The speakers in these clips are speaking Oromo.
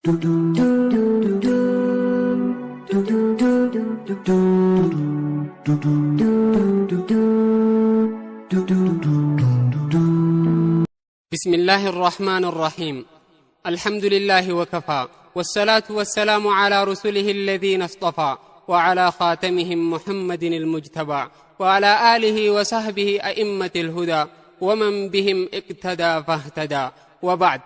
بسم الله الرحمن الرحيم. الحمد لله وكفى، والصلاة والسلام على رسله الذين اصطفى، وعلى خاتمهم محمد المجتبى، وعلى آله وصحبه أئمة الهدى، ومن بهم اقتدى فاهتدى. وبعد،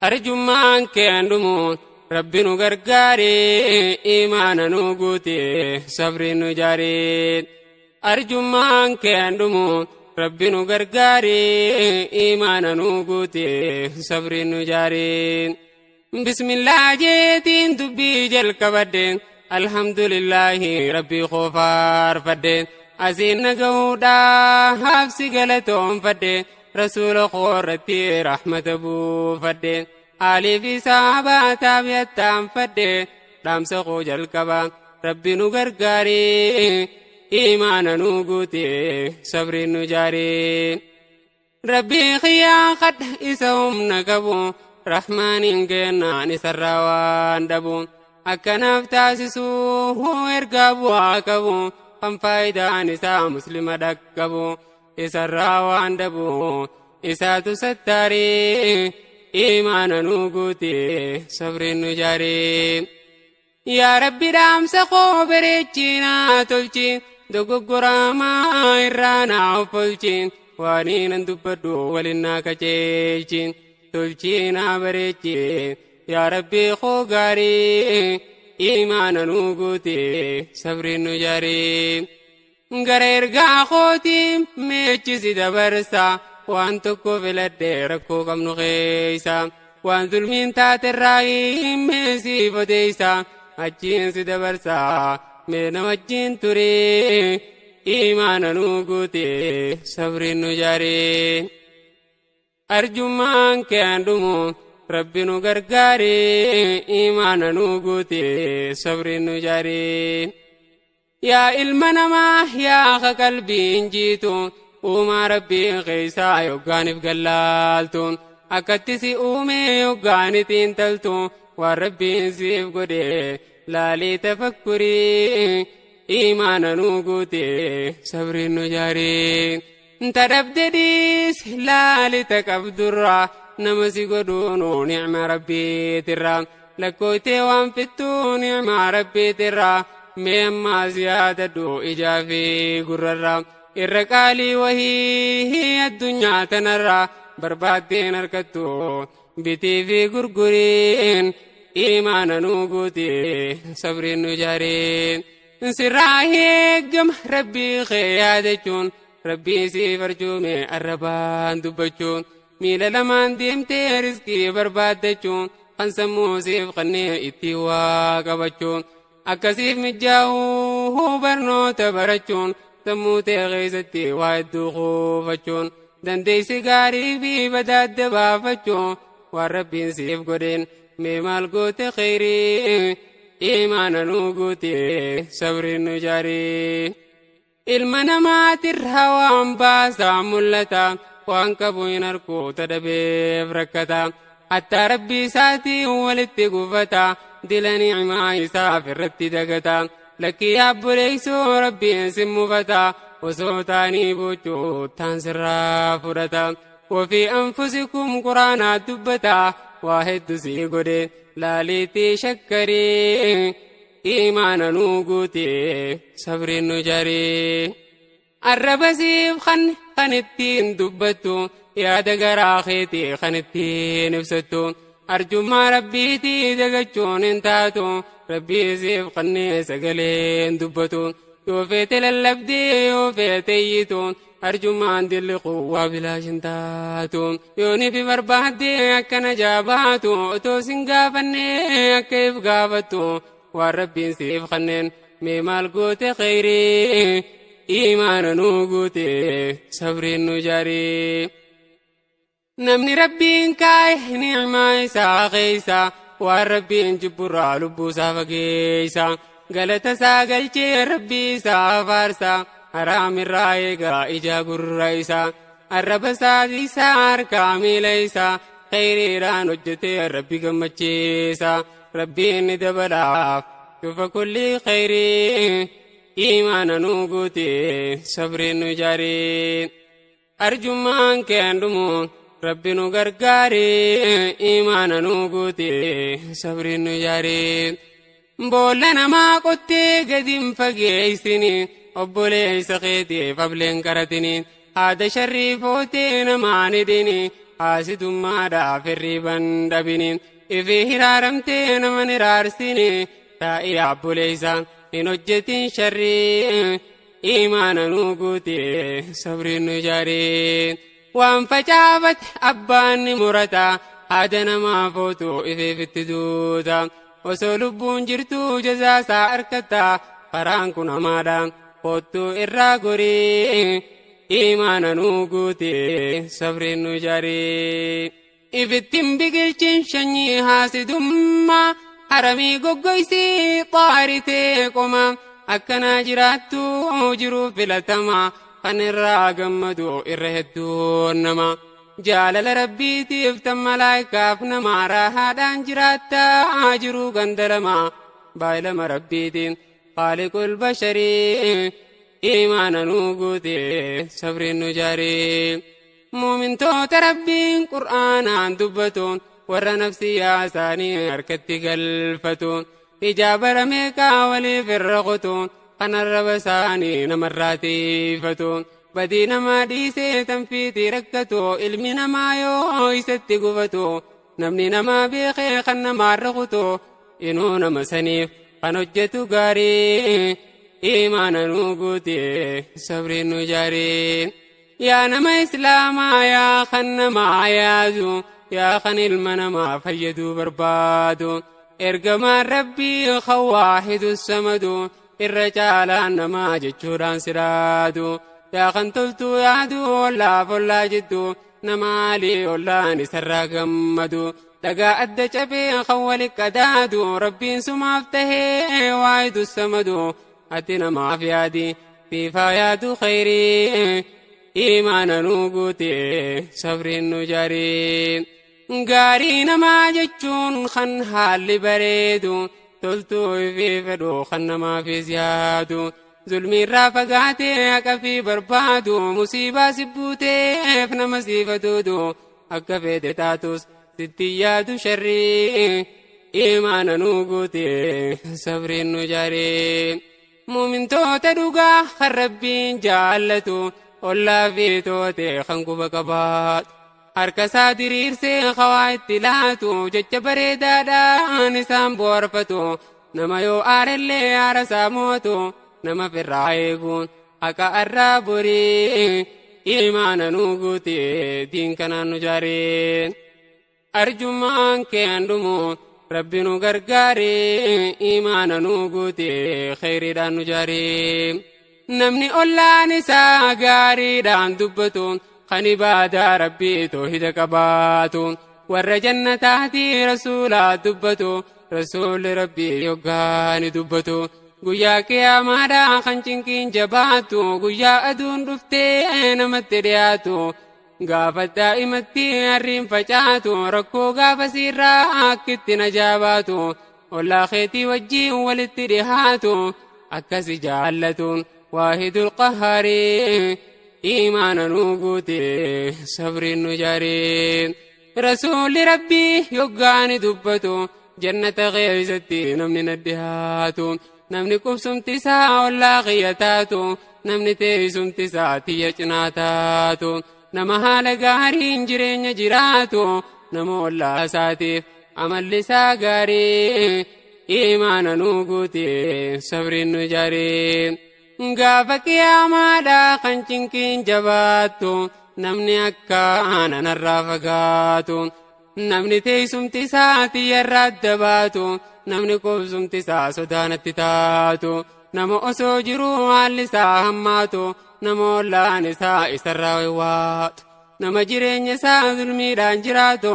أرجمان كأندمو ربي نغرغاري، إيمان نوغوتي صبر نجاري. أرجمان كأندمو ربي نغرغاري، إيمان نوغوتي صبر نجاري. بسم الله جيتين دبي جل كبدين، الحمد لله ربي خوفار فدين، أزين نقودا حفص قلتهم فدين، رسول خورتي رحمة أبو فدين، آلي في صحابة تابعتام فدين، دام سخو جل كبا ربي نغرغاري، إيمان نوغوتي صبر نجاري. ربي خيا قد إسهم نكبو، رحمن كنا نسروان دبو، أكناف تاسسو هو إرقابو عقبو، قم فايدة نساء مسلم دكبو، إسروان دبو إسا تستاري، إيمان نوغوتي صبر نجاري. يا ربي دام سخو بريتشينا تلچي، دوغوغراما إرانا أفلچي، وانينا دبدو ولنا كچيچي، تلچينا بريتشي. يا ربي خوغاري، إيمان نوغوتي صبر نجاري. غرير غاخوتي ميچي دبرسا، وان تكو فلدي ركو كم نخيسا، وان ظلمين تات الراي ميسي فتيسا، أجين سدبرسا من وجين تري، إيمان نوغوتي صبر نجاري. أرجمان كأندمو ربي نغرغاري، إيمان نوغوتي صبر نجاري. يا إلمنا ما يا أخ قلبي إنجيتو، وما ربي غيسا يوغاني فقلالتو، أكتسي أومي يوغاني تنتلتو، وربي سيف قدي لالي تفكري، إيمان نوغوتي صبر نجاري. تربدديس لالي تكبدرا، نمسي قدونو نعم ربي ترى، لكوتي وانفتو نعم ربي ترى، مما زيادة دو إجافي قررا، إرقالي وهي الدنيا تنرى، بربادين أركتو بتي في قرقرين، إيمان نوغوتي صبر نجارين. سراهي قم ربي خيادتون، ربي سيفرجومي الربان دبتون، ميلا لمان ديمتي رزقي بربادتون، قنسمو سيف قني اتوا قبتون، أكسيف مجاو برنو تبرتون، تموتي غيزتي وادو خوفتون، دندي سيغاري في بداد بافتون، والربي سيف قدين ميمال قوت خيري، إيمان نوغوتي صبر نجاري. إلمنا ما ترهوان باسا ملتا، وانكبو ينركو تدبي فركتا، حتى ربي ساتي ولدت قفتا، دلني عما يسافر رتي دقتا، لك يا أبو ربي سمو فتا، وصوتاني بوجو تنسرا فرتا، وفي أنفسكم قرانا دبتا، واحد سيقودي لاليتي شكري، إيمان نوغوتي صبر نجاري. الربسيف خن خنتين دبتو، يا دقرا خيتي خنتين نفستو، أرجو ما ربيتي دقتشون انتاتو، ربي سيف خني سقلين دبتو، يوفيت للبدي يوفيت يتو، أرجو ما عندي القوة بلا شنتاتو، يوني في بربادي أكنا جاباتو، تو سنقافني كيف قافتو، والربي سيف خنين ميمال قوت خيري، إيمان نوغوتي صبر نجاري. نمني ربي كاي نعمة إسا غيسا، والربي جبرا لبو سافقيسا، قلت ساقلتي ربي سافارسا، حرام الرايقا إجا قريسا، الرب ساديسا أركامي ليسا، Khayriidhaan hojjetee Rabbi gammachiisa. Rabbiin ni dabalaaf cufa kulli khayrii. Iimaana nuu guute, sabriin nu ijaari. Arjummaan keen dhumu, Rabbi nu gargaari. Iimaana nuu guute, sabriin nu ijaari. Boolla namaa qottee gadi hin fageessini. Obboleessa keetiif ableen qaratini. Haada sharrii footee namaan hidhini. Haasidummaadhaaf hirriiban dhabini. Ifi hiraaramtee naman hiraarsini. Taa'ii obboleessa, hin hojjetin sharrii. Iimaana nuu guute, sabriin nu ijaari. Waan facaafate abbaan ni murata. Haada namaa footu ifeef itti duuta. Osoo lubbuun jirtuu jazaasaa argata. Karaan kun hamaadha, kottuu irraa gorii. Iimaana nuu guute, sabriin nu ijaari. Ifittiin biqilchin sanyii haasidummaa. Haramii goggoysii xaaritee qoma. Akkanaa jiraattu jiruu filatama. Kan irraa gammadu irra hedduun nama. Jaalala Rabbiitiif tan malaayikaaf nama raahaadhaan jiraatta jiruu gandalama. Baay'ilama Rabbiitiin Khaaliqul basharii. Iimaana nuu guute, sabriin nu ijaari. Muumintoota Rabbiin Qur'aanaan dubbatu, warra nafsiyyaa isaanii harkatti galfatu, ijaaba meeqaa waliif irra kutu, kan arraba isaanii namarraa tiifatu, badii namaa dhiisee tanfiitii rakkatu, ilmi namaa yoo isatti gufatu, namni namaa beekee kan namaarra kutu, inuu nama saniif kan hojjetu gaarii. Iimaana nuu guute, sabriin nu ijaari. Yaa nama Islaamaa, yaa kan namaa yaadu, yaa kan ilma namaa fayyaduu barbaadu, ergamaan Rabbii kan Waahidu Samadu irra caalaan namaa jechuudhaan siraadu. Yaa kan toltuu yaadu ollaaf ollaa jiddu, nama alii ollaan isarraa gammadu, dhagaa adda cabee kan wali qadaadu, Rabbiin sumaaf tahee Waahidu Samadu. Ati namaaf yaadi, siifaa yaadu khayrii. Iimaana nuu guute, sabriin nu ijaari. Gaarii namaa jechuun kan haalli bareedu, toltuu ifii fedhu kan namaafis yaadu, zulmiirraa fagaatee haqa fi barbaadu, musiibaa si buuteef nama siifatuutu, akka feete taatus sitti yaadu sharrii. Iimaana nuu guute, sabriin nu ijaari. Muumintoota dhugaa kan Rabbiin jaallatu, ollaa fi toote kan quba qabaatu, harka isaa diriirsee hawaa itti laatu, jecha bareedaadhaan isaan boorfatu, nama yoo aarellee aara isaa mootu, nama firraa eeguun haqa arraa borii. Iimaana nuu guute, diin kanaan nu jaari. Arjummaan keen dhumu, Rabbi nu gargaare. Iimaana nuu guute, khayriidhaan nu jaari. Namni ollaan isaa gaariidhaan dubbatu, kan ibaadaa Rabbii toohida qabaatu, warra jannataati rasuulaa dubbatu. Rasuulli Rabbii yoggaani dubbatu, guyyaa qiyaamaadhaa kan cinqiin jabaatu, guyyaa aduun dhuftee namatti dhiyaatu, gaafa daa'imatti harriin facaatu, rakkoo gaafa siirraa akkitti najaa baatu, ollaa keetii wajjiin walitti dhihaatu, akkasi jaallatu Waahidul Qahaarii. Iimaana nuu guute, sabriin nu ijaari. Rasuulli Rabbii yoggaani dubbatu, jannata keessatti namni na dhihaatu, namni qubsumti isaa ollaa kiyya taatu, namni teessumti isaa tiyya cinaa taatu, nama haala gaariin jireenya jiraatu, nama ollaa isaatiif amalli isaa gaarii. Iimaana nuu guute, sabriin nu ijaari. Gaafa qiyaamaadhaa kan cinqiin jabaattu, namni akka nanarraa fagaatu, namni teessumti isaa tiyyarraa adda baatu, namni qubsumti isaa sodaanatti taatu, nama osoo jiruu haalli isaa hammaatu, nama ollaan isaa isarraa waatu, nama jireenya isaa zulmiidhaan jiraatu,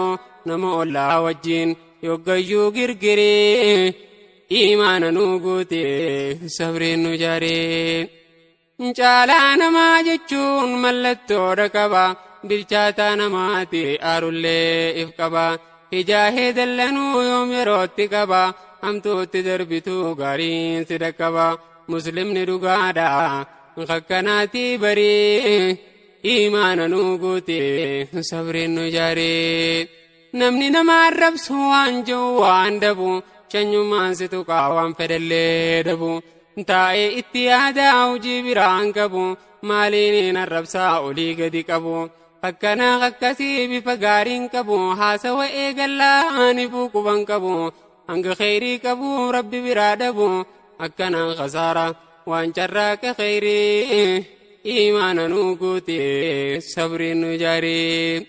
nama ollaa wajjiin yoggayyuu girgiree. Iimaana nuu guute, sabriin nu ijaari. Caalaa namaa jechuun mallattoodha qaba. Bilchaataa namaati aarullee if qaba. Hijaahee dallanuu yoom yerootti qaba. Hamtuutti darbituu gaariin si dhaqqaba. Muslimni dhugaadha kakkanaati barii. Imaana nuu guute sabriin nu jaaree. Namni nama arrabsu waan jiru waan dabu. Shanyummaan si tuqaa waan fedhallee dabu. Taa'ee itti yaadaa hojii biraan qabu. Maaliin arrabsaa olii gadi qabu. Akkanaa akkasii bifa gaariin qabu. Haasawa eegallaa ifuu quban qabu. Hanga kheyrii qabu rabbi biraa dhabu. Akkanaan khasaara waan carraaqa kheyrii. Imaana nuu guute sabriin nu jaaree.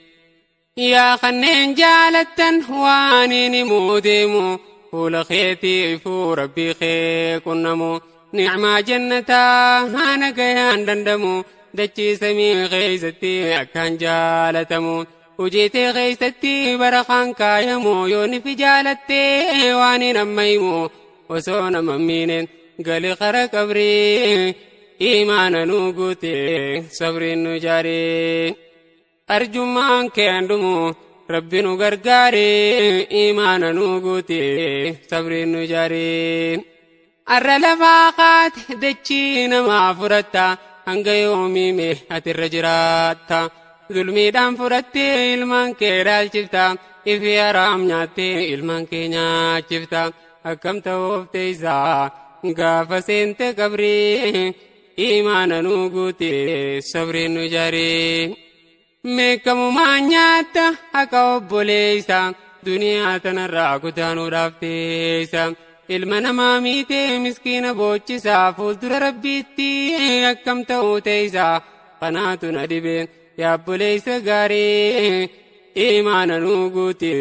Yaa kanneen jaalattan waan inni himuu deemu. Fuula keetiifuu rabbii kee qunnamu. Nicmaa jannataa haana gayaan dandamu. Dachii samii keeysatti akkaan jaalatamu. Hojiitee keeysatti barakaan kaayamu. Yoo nifi jaalattee waan hin amma himu. Osoo nama miine gali kara qabrii. Imaana nuu guute sabriin nu jaaree. Arjummaan kee dhumu rabbi nu gargaaree. Imaana nuu guute sabriin nu jaaree. Arra lafaa kaate dachii namaa fudhatta. Hanga yoomii ati irra jiraatta. Zulmiidhaan fudhattee ilmaan kee dhaalchifta. Ifi haraam nyaattee ilmaan kee nyaachifta. Akkam ta'uuf teessaa gaafa seente qabrii. Imaana nuu guute sabriin nu jaaree. Meekamumaan nyaatta akka obboleessa. Duniyaa tanarraa kutaanuudhaaf teessa. Ilma namaa miitee miskiina boochisaa. Fuuldura rabbiitti akkam ta'uu teessa. Kanaatu na dhibe yaabboleessa gaarii. Imaana nuu guute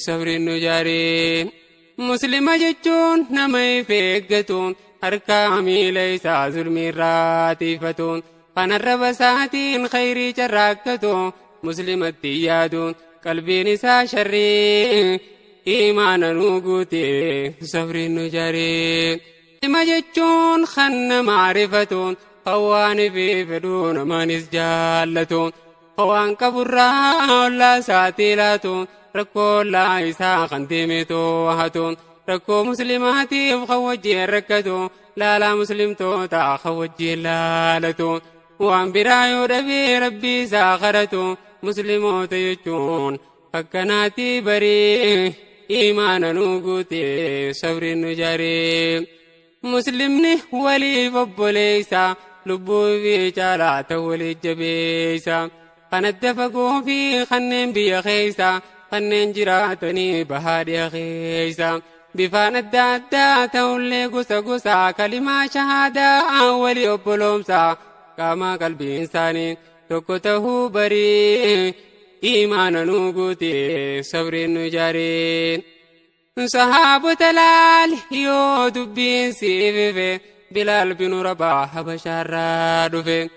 sabriin nu jaaree. Muslima jechuun nama if eeggatu. Harkaa miila isaa zulmiirraa tiifatu. Kan arraba isaatiin khayrii carraaqqatu. Muslimatti yaadu qalbiin isaa sharrii. Imaana nuu guute sabriin nu jaaree. Muslima jechuun kan nama arifatu. Kan waan ifii fedhu namaanis jaallatu. Kan waan qaburraa ollaa isaatii laatu. Rakkoo ollaa isaa kan deeme too'atu. Rakkoo muslimaatiif kan wajjin rakkatu. Laalaa muslimtoota kan wajjin laalatu. Waan biraa yoo dhabee rabbii isaa kadhatu. Muslimoota jechuun akkanaati barii. Imaana nuu guute sabriin nu jaaree. Muslimni waliif obboleessa. Lubbuu fi caalaa ta'u waliif jabeessa. Kan adda fagoo fi kanneen biyya keessa. Kanneen jiraatanii bahaa dhiya keessa. Bifaan adda addaa ta'ullee gosa gosa. Kalimaa shahaadaa walii obboloomsa. Qaama qalbiin isaanii tokko ta'uu barii. Imaana nuu guute sabriin nu jaaree. Sahaabota laali yoo dubbiin siif ife. Bilaal binu Rabaa Habashaarraa dhufe.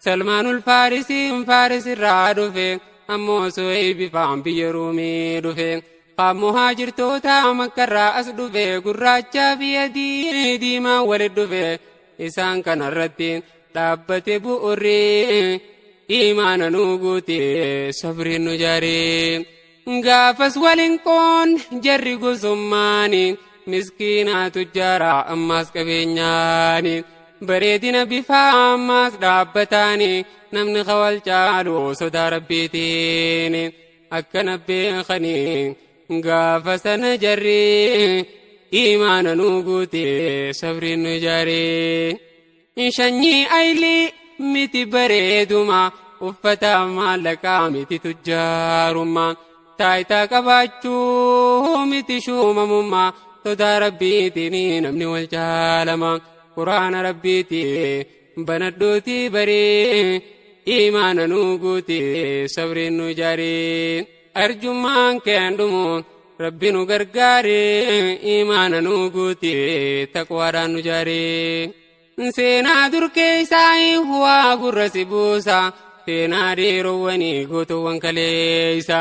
Salmaanul Faarisiin Faarisirraa dhufe. Ammoo Suhayb bifaan biyya Ruumii dhufe. Qaam muhaajirtoota Makkarraa as dhufe. Gurraachaa fi adii diimaan walit dhufe. Isaan kanarratti dhaabbate bu'urri. Imaana nuu guute sabriin nu jaaree. Gaafas waliin qoon jarri gosummaani. Miskiinaa tujjaaraa ammaas qabeenyaani. Bareedina bifaa ammaas dhaabbataani. Namni kawal caalu sodaa rabbiitiin. Akkana beekanii gaafa sana jarri. Imaana nuu guute sabriin nu jaaree. Shanyii aylii miti bareeduma. Uffata maallaqaa miti tujjaarummaa. Taayitaa qabaachuu miti shuumamummaa. Sodaa rabbiitiin namni wal caalama. Quraana rabbiiti banadhuuti barii. Imaana nuu guute sabriin nu jaaree. Arjummaan keen dhumu rabbi nu gargaaree. Imaana nuu guute taqwaadhaan nu jaaree. Seenaa dur keessaa waa gurra si buusa. Seenaa dhiirowwanii gootuwwan kaleessa.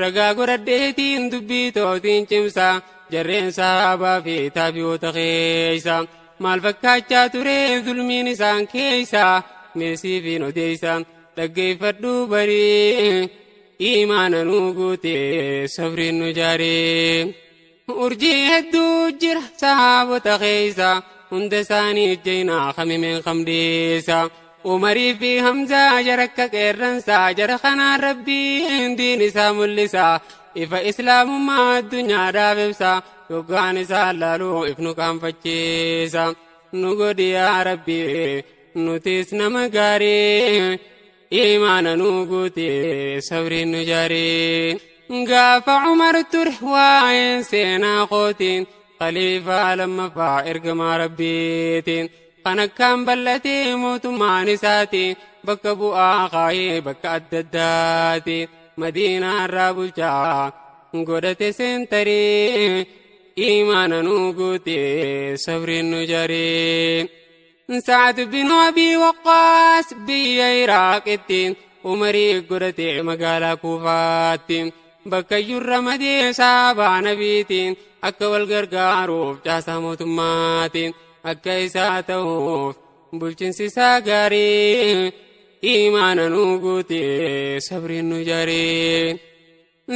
Ragaa godhadheetiin dubbii tootiin cimsa. Jarreen sahaabaa fi taabi'oota keessa. Maal fakkaachaa ture zulmiin isaan keessa. Meesii fi odeessa. Dhaggeeffadhu barii imaana nu guute sabriin nu jaaree. Urjii hedduu jira sahaabota keessa hunda isaanii ijjeenaa kamimeen kamdeessa. Umarii fi Hamzaa jara akka qeerransaa jara kanaan rabbiin diin isaa mul'isa. Ifa islaamummaa addunyaadhaaf ibsa. Yoggaan isaa laaluu if nu qaanfachiisa. Nu godhi yaa rabbi nutis nama gaarii. Imaana nu guute sabriin nu jaaree. Gaafa Umar ture waa'een seenaa kootiin khaliifaa lammaffaa ergamaa rabbiitiin. Kan akkaan bal'atee mootummaan isaatiin bakka bu'aa kaayee bakka adda addaati. Madiinaa irraa bulchaa godhate seentarii imaana nu guute sabriin nu jaaree. Sa'ad bin Abii Waqqaas biyya Iraaqitti Umarii godhate magaalaa Kuufaatti. Bakka iyyuu madee saabaa nabiitiin akka wal gargaaruuf caasaa mootummaatiin akka isaa ta'uuf bulchiinsi isaa gaarii imaana nu guute sabriin nu jaaree.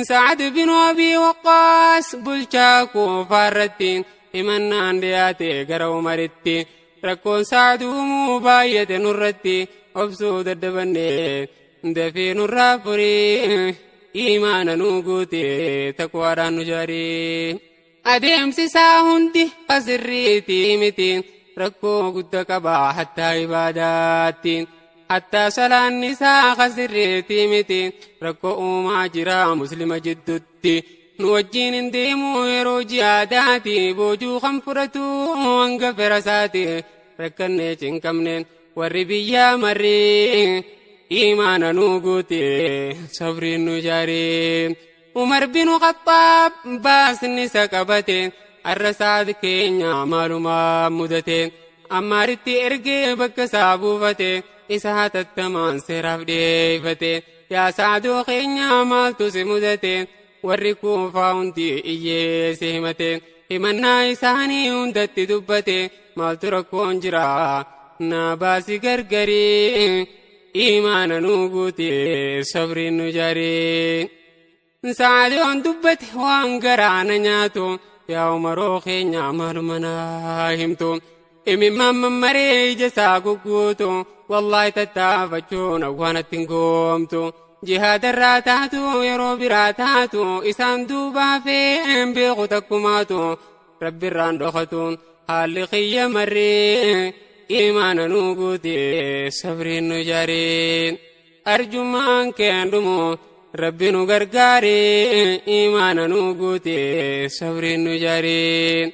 Sa'ad bin Abii Waqqaas bulchaa Kuufaa irratti himannaan dhiyaate gara Umaritti rakkoon Sa'ad uumuu baay'ate nurratti obsuu daddabanne dafee nurraa furii imaana nu guute taqwaadhaan nu jaaree. Adeemsi isaa hundi asirriitii miti rakkoo guddaa qaba hattaa ibaadaatti. Hattaa salaanni isaa kasirriitii miti rakkoo uumaa jira muslima jidduutti. Nu wajjin hin deemu yeroo jihaadaati boojuu kan fudhatu hanga ferasaati. Rakkannee cinqamneen warri biyyaa marree imaana nu guute sabriin nu jaaree. Umar bin Khattaab baasni isa qabate arra Sa'ad keenya maalumaa mudate. Ammaaritti ergee bakka isaa buufate isa hatattamaan seeraaf dhiyeeffate. Yaa Sa'adoo keenya maaltu si mudate warri Kuufaa hundi iyyee si himate. Himannaa isaanii hundatti dubbate maaltu rakkoon jira naa baasi gargarii imaana nu guute sabriin nu jaaree. Sa'adoon dubbate waan garaa na nyaatu yaa Umaroo keenya maaluma naa himtu. Imimmaan mammaree ija isaa gugguutu wallaahi tattaafachuun awwaanatti hin goomtu. Jihaadarraa taatu yeroo biraa taatu isaan duubaa feen beeku takkumaatu rabbirraan dhokatu haalli xiyya marree imaana nu guute sabriin nu jaaree. Arjummaan keen dhumu rabbi nu gargaaree imaana nu guute sabriin nu jaaree.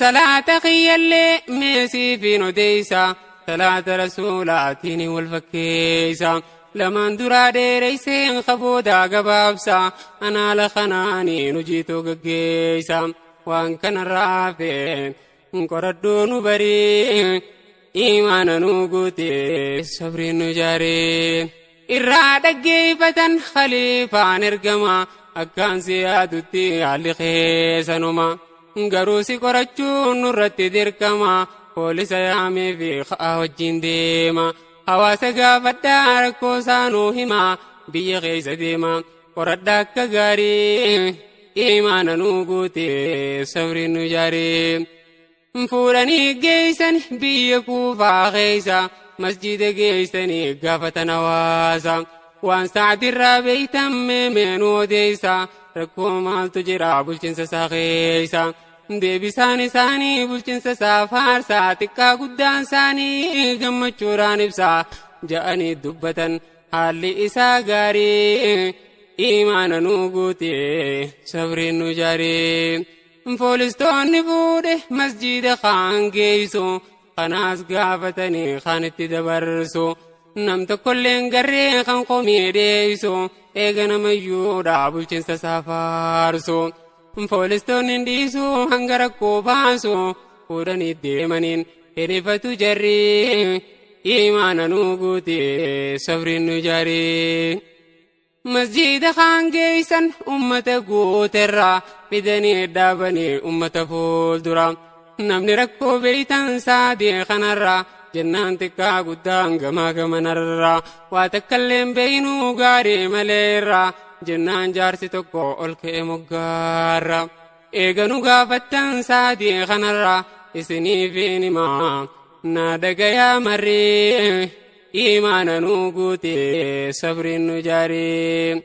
Salaata kiyyallee meesii fi odeessa salaata rasuulaatiin wal fakkeessa. Lamaan duraa dheereyseen qaboodaa gabaabsa anaala kanaaniin hojiitu gaggeessa. Waan kanarraa hafeen qoradhuu nu barii imaana nu guute sabriin nu jaaree. Irraa dhaggeeffatan khaliifaan ergama akkaan si yaadutti haalli keessanuma. Garuu si qorachuun nurratti dirqama poolisa yaamee fi ka'aa wajjin deema. Hawaasa gaafadhaa rakkoo isaanuu hima biyya keessa deema. Qoradhaa akka gaarii imaana nu guute sabriin nu jaaree. Fuudhanii geessan biyya Kuufaa keessa masjida geessanii gaafatan hawaasa. Waan sa'aatirraa beeytan meemeen odeessa rakkoo maaltu jira bulchiinsa isaa keessa. Deebisaan isaanii bulchiinsa isaa faarsaa xiqqaa guddaan isaanii gammachuudhaan ibsaa ja'anii dubbatan haalli isaa gaarii imaana nu guute sabriin nu jaaree. Poolistoonni fuudhe masjida kaan geessu kanaas gaafatanii kaan itti dabarsu. Nam tokkolleen garree kan komii dhiyeessu eega namayyuudha bulchiinsa isaa faarsu. Poolistoonni dhiisu hanga rakkoo baasu fuudhanii deemaniin hirifatu jarri imaana nu guute sabriin nu jaaree. Masjida kaan geessan ummata guuterraa fidanii dhaabanii ummata fuuldura. Namni rakkoo beeytan saadii kanarraa Jennaan xiqqaa guddaan gamaa gamanarra waa takkalleen beeynuu gaarii maleerra. Jennaan jaarsi tokko ol ka'e moggaarra. Eeganu gaafattan saatii kanarra isiniif himaa na dhagayaa marree imaana nuu guute sabriin nu jaaree.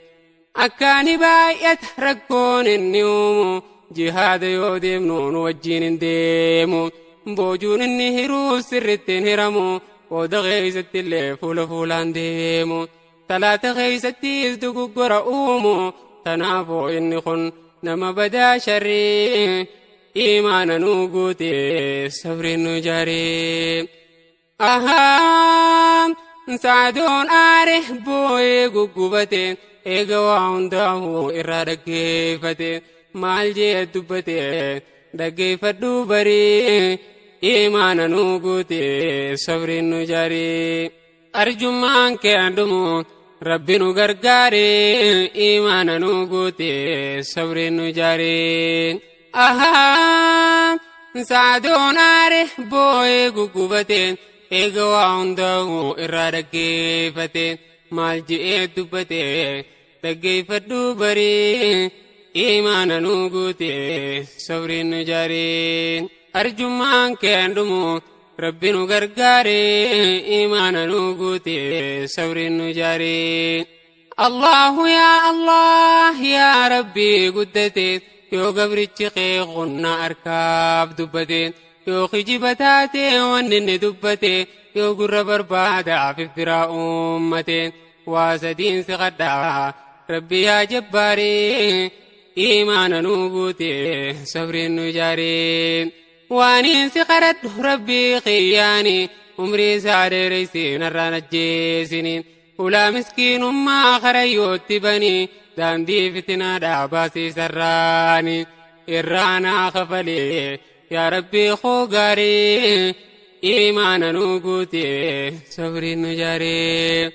Akkaani baay'ata rakkoon inni uumu jihaada yoo deemnu nu wajjin hin deemu. Boojuun inni hiruu sirriitti hin hiramu qooda keessatti illee fuula fuulaan deemu. Talaata keessattis dogoggora uumu tanaafuu inni kun nama badaa sharrii imaana nuu guute sabriin nu jaaree. Ahaa saadoon aare boo'ee guggubate eega waa hundaa'u irraa dhaggeeffate maal jee dubbate dhaggeeffadhu barii imaana nuu guute sabriin nu jaaree. Arjummaan kee dhumu rabbi nu gargaare imaana nu guute sabriin nu jaaree. Ahaa saadoon aare boo'ee guggubate eega waa hundaa'u irraa dhaggeeffate maal je'ee dubbate dhaggeeffadhu barii imaana nu guute sabriin nu jaaree. Arjummaan kee dhumu rabbi nu gargaare imaana nu guute sabriin nu jaaree. Allahu yaa Allah yaa Rabbi guddate yoo gabrichi kee qonna harkaaf dubbate yoo kijiba taate wanni inni dubbate yoo gurra barbaadaaf biraa uummate waa sadiin si qadhaa Rabbi yaa jabbaaree imaana nu guute sabriin nu jaaree. Waaniin si qaradhu Rabbii qiyyaani umrii isaa dheereysi narraan ajjeesini ulaa miskiinummaa karayyootti bani daandii fitinaadhaa baasiisarraani irraanaa kafalee yaa Rabbii koo gaarii imaana nu guute sabriin nu jaaree.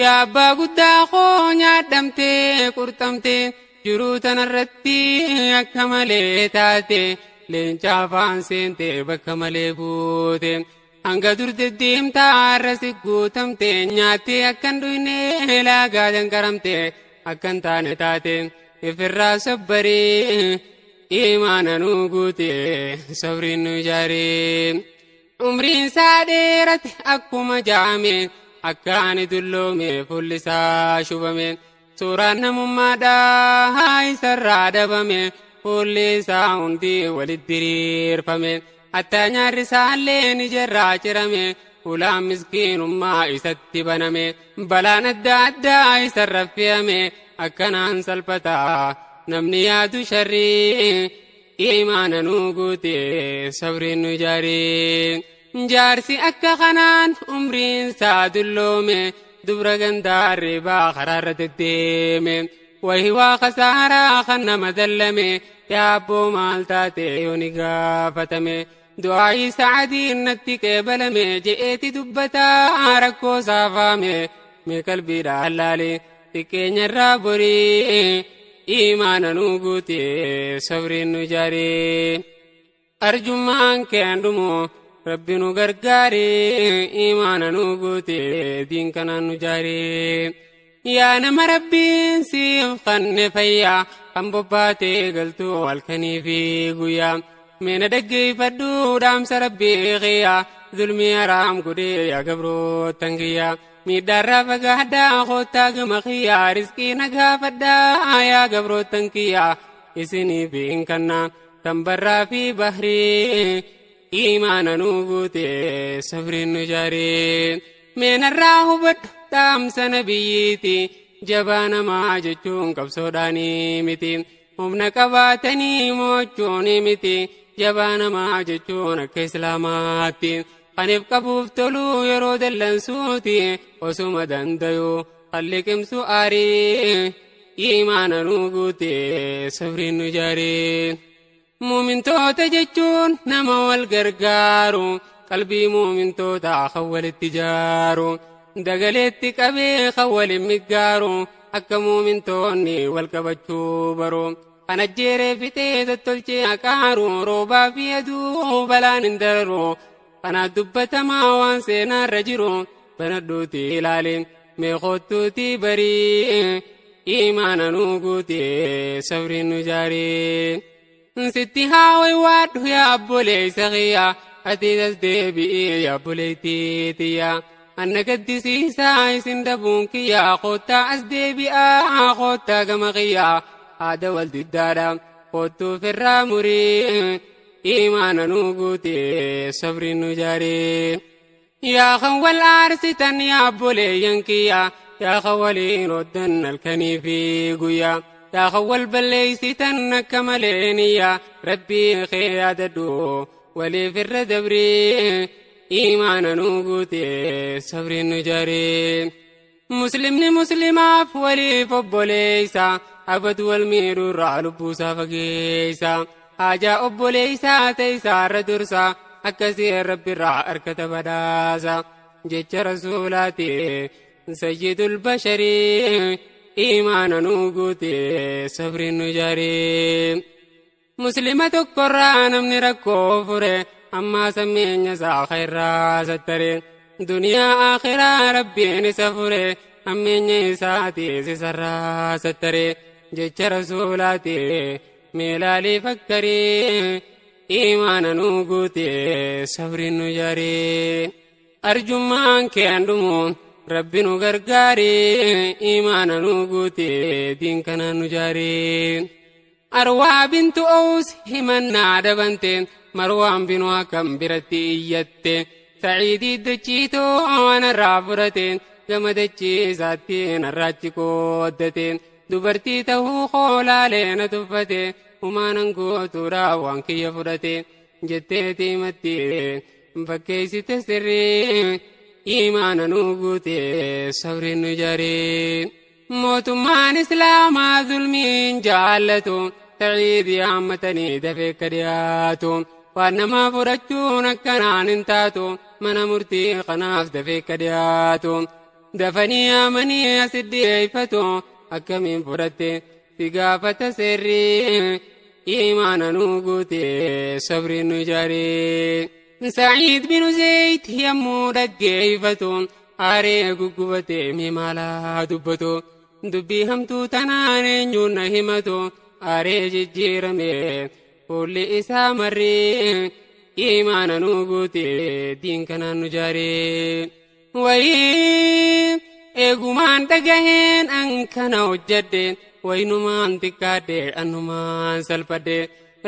Yaa abbaa guddaa koo nyaadhamtee qurxamtee jiruu tanarratti akka malee taate leenca afaan seente bakka malee buute hanga dur deddeemtaa har'a si guutamte nyaattee akkan dhuyne laagaa danqaramte akkan taane taate ifirraa sabbaree imaana nu guute sabriin nu jaaree. Umriin isaa dheerate akkuma jaame akka ani dulloome fuulli isaa shubame. Suuraan namummaadhaa isarraa dhabame fuulli isaa hundi walitti diriirfame hattaa nyaarri isaallee ni jarraa cirame ulaan miskiinummaa isatti baname balaan adda addaa isarra fe'ame akkanaan salphataa namni yaadu sharrii imaana nu guute sabriin nu jaaree. Jaarsi akka kanaan umriin isaa dulloome dubra gandaarri baa karaarra deddeeme wahi waa khasaaraa kan nama dallame yaabboo maal taate yoo ni gaafatame du'aayii sa'adiin natti qeebalame je'eeti dubbataa rakkoo saafaame mee qalbiidhaan laale xiqqeenyarraa borii imaana nu guute sabriin nu jaaree. Arjummaan kee dhumu rabbi nu gargaare imaana nu guute diin kanaan nu jaaree. Yaa nama rabbiin siif kanne fayyaa kan bobbaatee galtuu halkanii fi guyyaa meena dhaggeeffadhu dhaamsa rabbii qiyyaa zulmii haraam godhee yaa gabroottan kiyyaa miidhaarraa fagaadhaa koottaa gama kiyyaa riskii nagaafadhaa yaa gabroottan kiyyaa isiniif hin kannaa kan barraa fi bahrii imaana nu guute sabriin nu jaaree. Meenarraa hubadhu dhaamsa nabiyyiiti jabaa namaa jechuun qabsoodhaanii miti humna qabaatanii mo'achuun miti jabaa namaa jechuun akka islaamaatti kaniif qabuuf toluu yeroo dallansuuti osuma dandayuu kan liqimsu aarii imaana nu guute sabriin nu jaaree. Muumintoota jechuun nama wal gargaaru qalbii muumintootaa kan walitti ijaaru dagaleetti qabee kan waliin miggaaru akka muumintoonni wal qabachuu baru kan ajjeeree fixee tottolchee haqaaru roobaa fi aduu balaan hin dararu Kana dubbatamaa waan seenaarra jiru banadhuuti ilaali mee kottuuti barii imaana nu guute sabriin nu jaarii. Sitti haa waywaadhu yaa obboleessa kiyya ati as deebi'i yaa obboleettii tiyya. Anna gaddisiisaa isin dhabuun kiyya kottaa as deebi'aa kottaa gama kiyya haada wal diddaadha kottuu firraa murii imaana nu guute sabriin nu jaarii. Yaa kan wal aarsitan yaa obboleeyyan kiyya yaa kan waliin hoddan halkanii fi guyyaa. Yaa kan wal balleeysitan akka malee niyya rabbii kee yaadadhu waliif irra dabrii imaana nu guute sabriin nu jaarii. Muslimni muslimaaf waliif obboleeysa abadu wal miidhuurraa lubbuusaa fageeysa haajaa obboleeysaa ta'e dursa akkasii rabbirraa harkata badhaasa jecha rasuulaati sayyidul basharii imaana nu guute sabriin nu jaarii. Muslima tokkorraa namni rakkoo fure ammaa sammeenya isaa khayrraa sattare duniyaa akhiraa rabbiin isa fure ammeenya isaatiis isarraa sattare jecha rasuulaati meelaalii fakkarii imaana nu guute sabriin nu jaarii. Arjummaan keen dhumu rabbi nu gargaarii imaana nu guute diin kanaan nu jaarii. Arwaa bintu Ows himannaa dabante Marwaan binu akkam biratti iyyatte Saciidii dachiitoo anarraa furate gama dachii isaatti narraachi qooddate dubartii ta'uu koolaalee na tuffate humaanan gootuudhaa waan kiyya fudhate jetteeti himatti fakkeessite sirrii imaana nu guute sabriin nu jaarii. Mootummaan Islaamaa zulmiin jaallatu Saciidii hammatanii dafee akka dhiyaatu waan namaa fudhachuun akkanaan hin taatu mana murtii kanaaf dafee akka dhiyaatu dafanii amanii asit dhiyeeffatu akkamiin fudhatte si gaafata seerrii imaana nu guute sabriin nu jaarii. Saciid binu Zayd yommuu dhaggeeffatu aaree guggubatee mee maalaa dubbatu dubbii hamtuu tanaan eenyuun na himatu aaree jijjiirame fuulli isaa marree imaana nu guute diin kanaan nu jaaree. Wayii eegumaan dhagaheen an kana hojjedhe wayinumaan xiqqaadhe annumaan salphadhe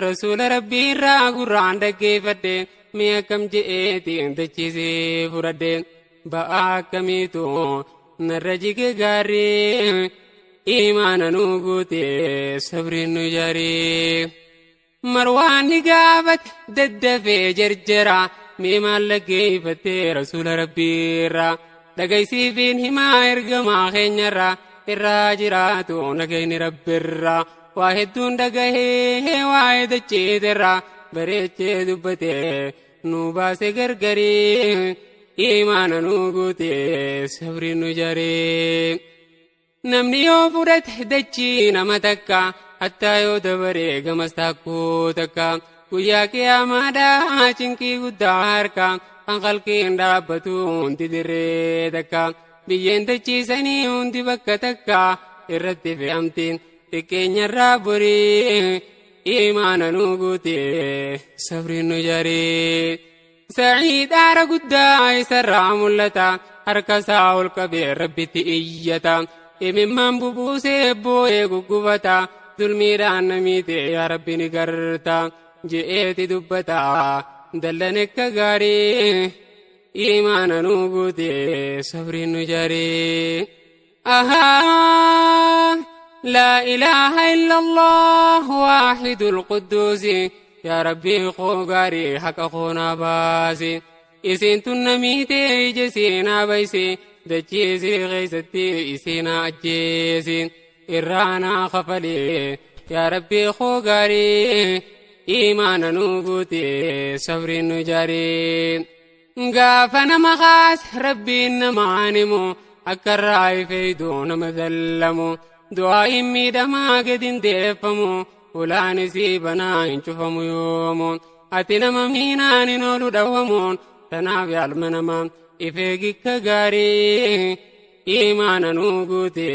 rasuula rabbii irraa gurraan dhaggeeffadhe mee akkam je'eetiin dachiisee fudhadhe ba'aa akkamiitu narra jige gaarii imaana nu guute sabriin nu jaarii. Marwaan ni gaafate daddafee jarjara mee maal dhaggeeffattee rasuula rabbiirraa dhagaysiifiin himaa ergamaa keenyarraa irraa jiraatu nagayni rabbirraa waa hedduun dhagahee waa'ee dachiitirraa bareechee dubbatee nu baase gargarii imaana nu guute sabriin nu jaaree. Namni yoo fudhate dachii nama takka hattaa yoo dabaree gamas taakkuu takka guyyaa qiyyaamaadhaa cinqii guddaa harka kan qalqiin dhaabbatu hundi dirree takka biyyeen dachiisanii hundi bakka takka irratti fe'amti xiqqeenyarraa borii imaana nu guute sabriin nu jaarii. Saciid aara guddaa isarraa mul'ata harka isaa ol qabee rabbitti iyyata imimmaan bubuusee boo'ee guggubata zulmiidhaan namiite yaa rabbi ni garta je'eeti dubbata dallan akka gaarii imaana nu guute sabriin nu jaarii. Ahaa laa ilaaha illallah waahidul qudduusi yaa rabbii koo gaarii haqa koo naa baasi isiin tun namiite ija siinaa baysi dachii isii keessatti isiinaa ajjeesi irraa naa kafalee yaa rabbii koo gaarii imaana nu guute sabriin nu jaarii. Gaafa nama kaas rabbiin namaan himu akka irraa ifeeydu nama zallamu du'aa'iin miidhamaa gadi hin deeffamu ulaan isii banaa hin cufamu yoomu ati nama miinaan hin oolu dhawwamuun Tanaaf yaalma namaa if eegikka gaarii imaana nuu guute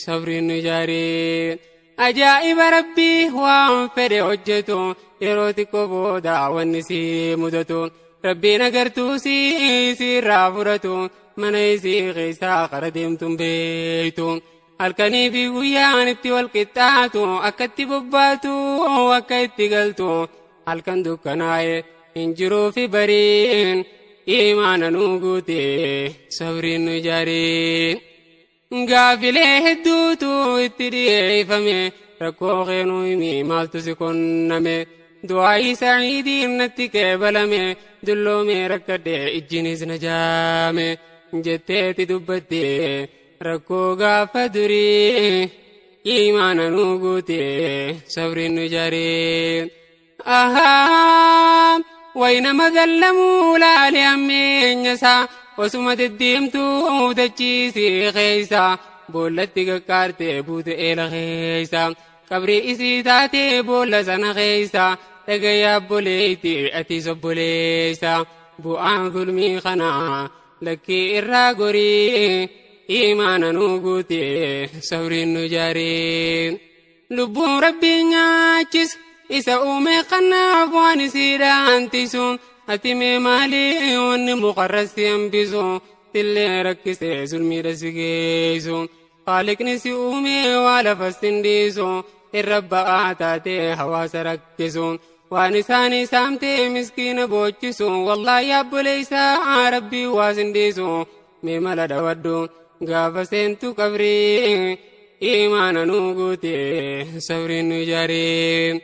sabriin nu jaarii. Ajaa'iba Rabbii waan fedhe hojjetu yeroo xiqqoo booda wanni si mudatu. Rabbiin agartuu si sirraa fudhatu mana isii keessaa qara deemtuun beeytu. Halkanii fi guyyaan itti wal qixxaatu akka itti bobbaatu akka itti galtu halkan dukkanaa'e hin jiruu fi bariin imaana nuu guute sabriin nu jaarii. Gaafilee hedduutu itti dhiyeeffame rakkoo keenuu himi maaltu si qunname du'aayii sa'iidiin natti qeebalame dulloomee rakkadhe ijjinis na jaame jetteeti dubbatte rakkoo gaafa durii imaana nuu guute sabriin nu jaarii. Ahaa wayi nama gallamuu laale hammeenya isaa osuma deddeemtuu dachiisii keessa boollatti qaqqaarte buute eela keessa qabrii isii taate boolla sana keessa dhagaya obboleetti atis obboleessa bu'aan zulmii kanaa lakkii irraa gorii imaana nuu guute sabriin nu jaarii. Lubbuun Rabbii nyaachis isa uume kanaaf waan isiidhaan tisu ati mee maalii wanni muqarrasti hambisu tillee rakkisee zulmiidha si geessu Haaliqni si uume waa lafas hin dhiisu irra ba'aa taatee hawaasa rakkisu waan isaanii saamtee miskiina boochisu wallaahi obboleessaa Rabbii waas hin dhiisu mee mala dhawadhu gaafa seentu qabrii imaana nuu guute sabriin nu jaarii.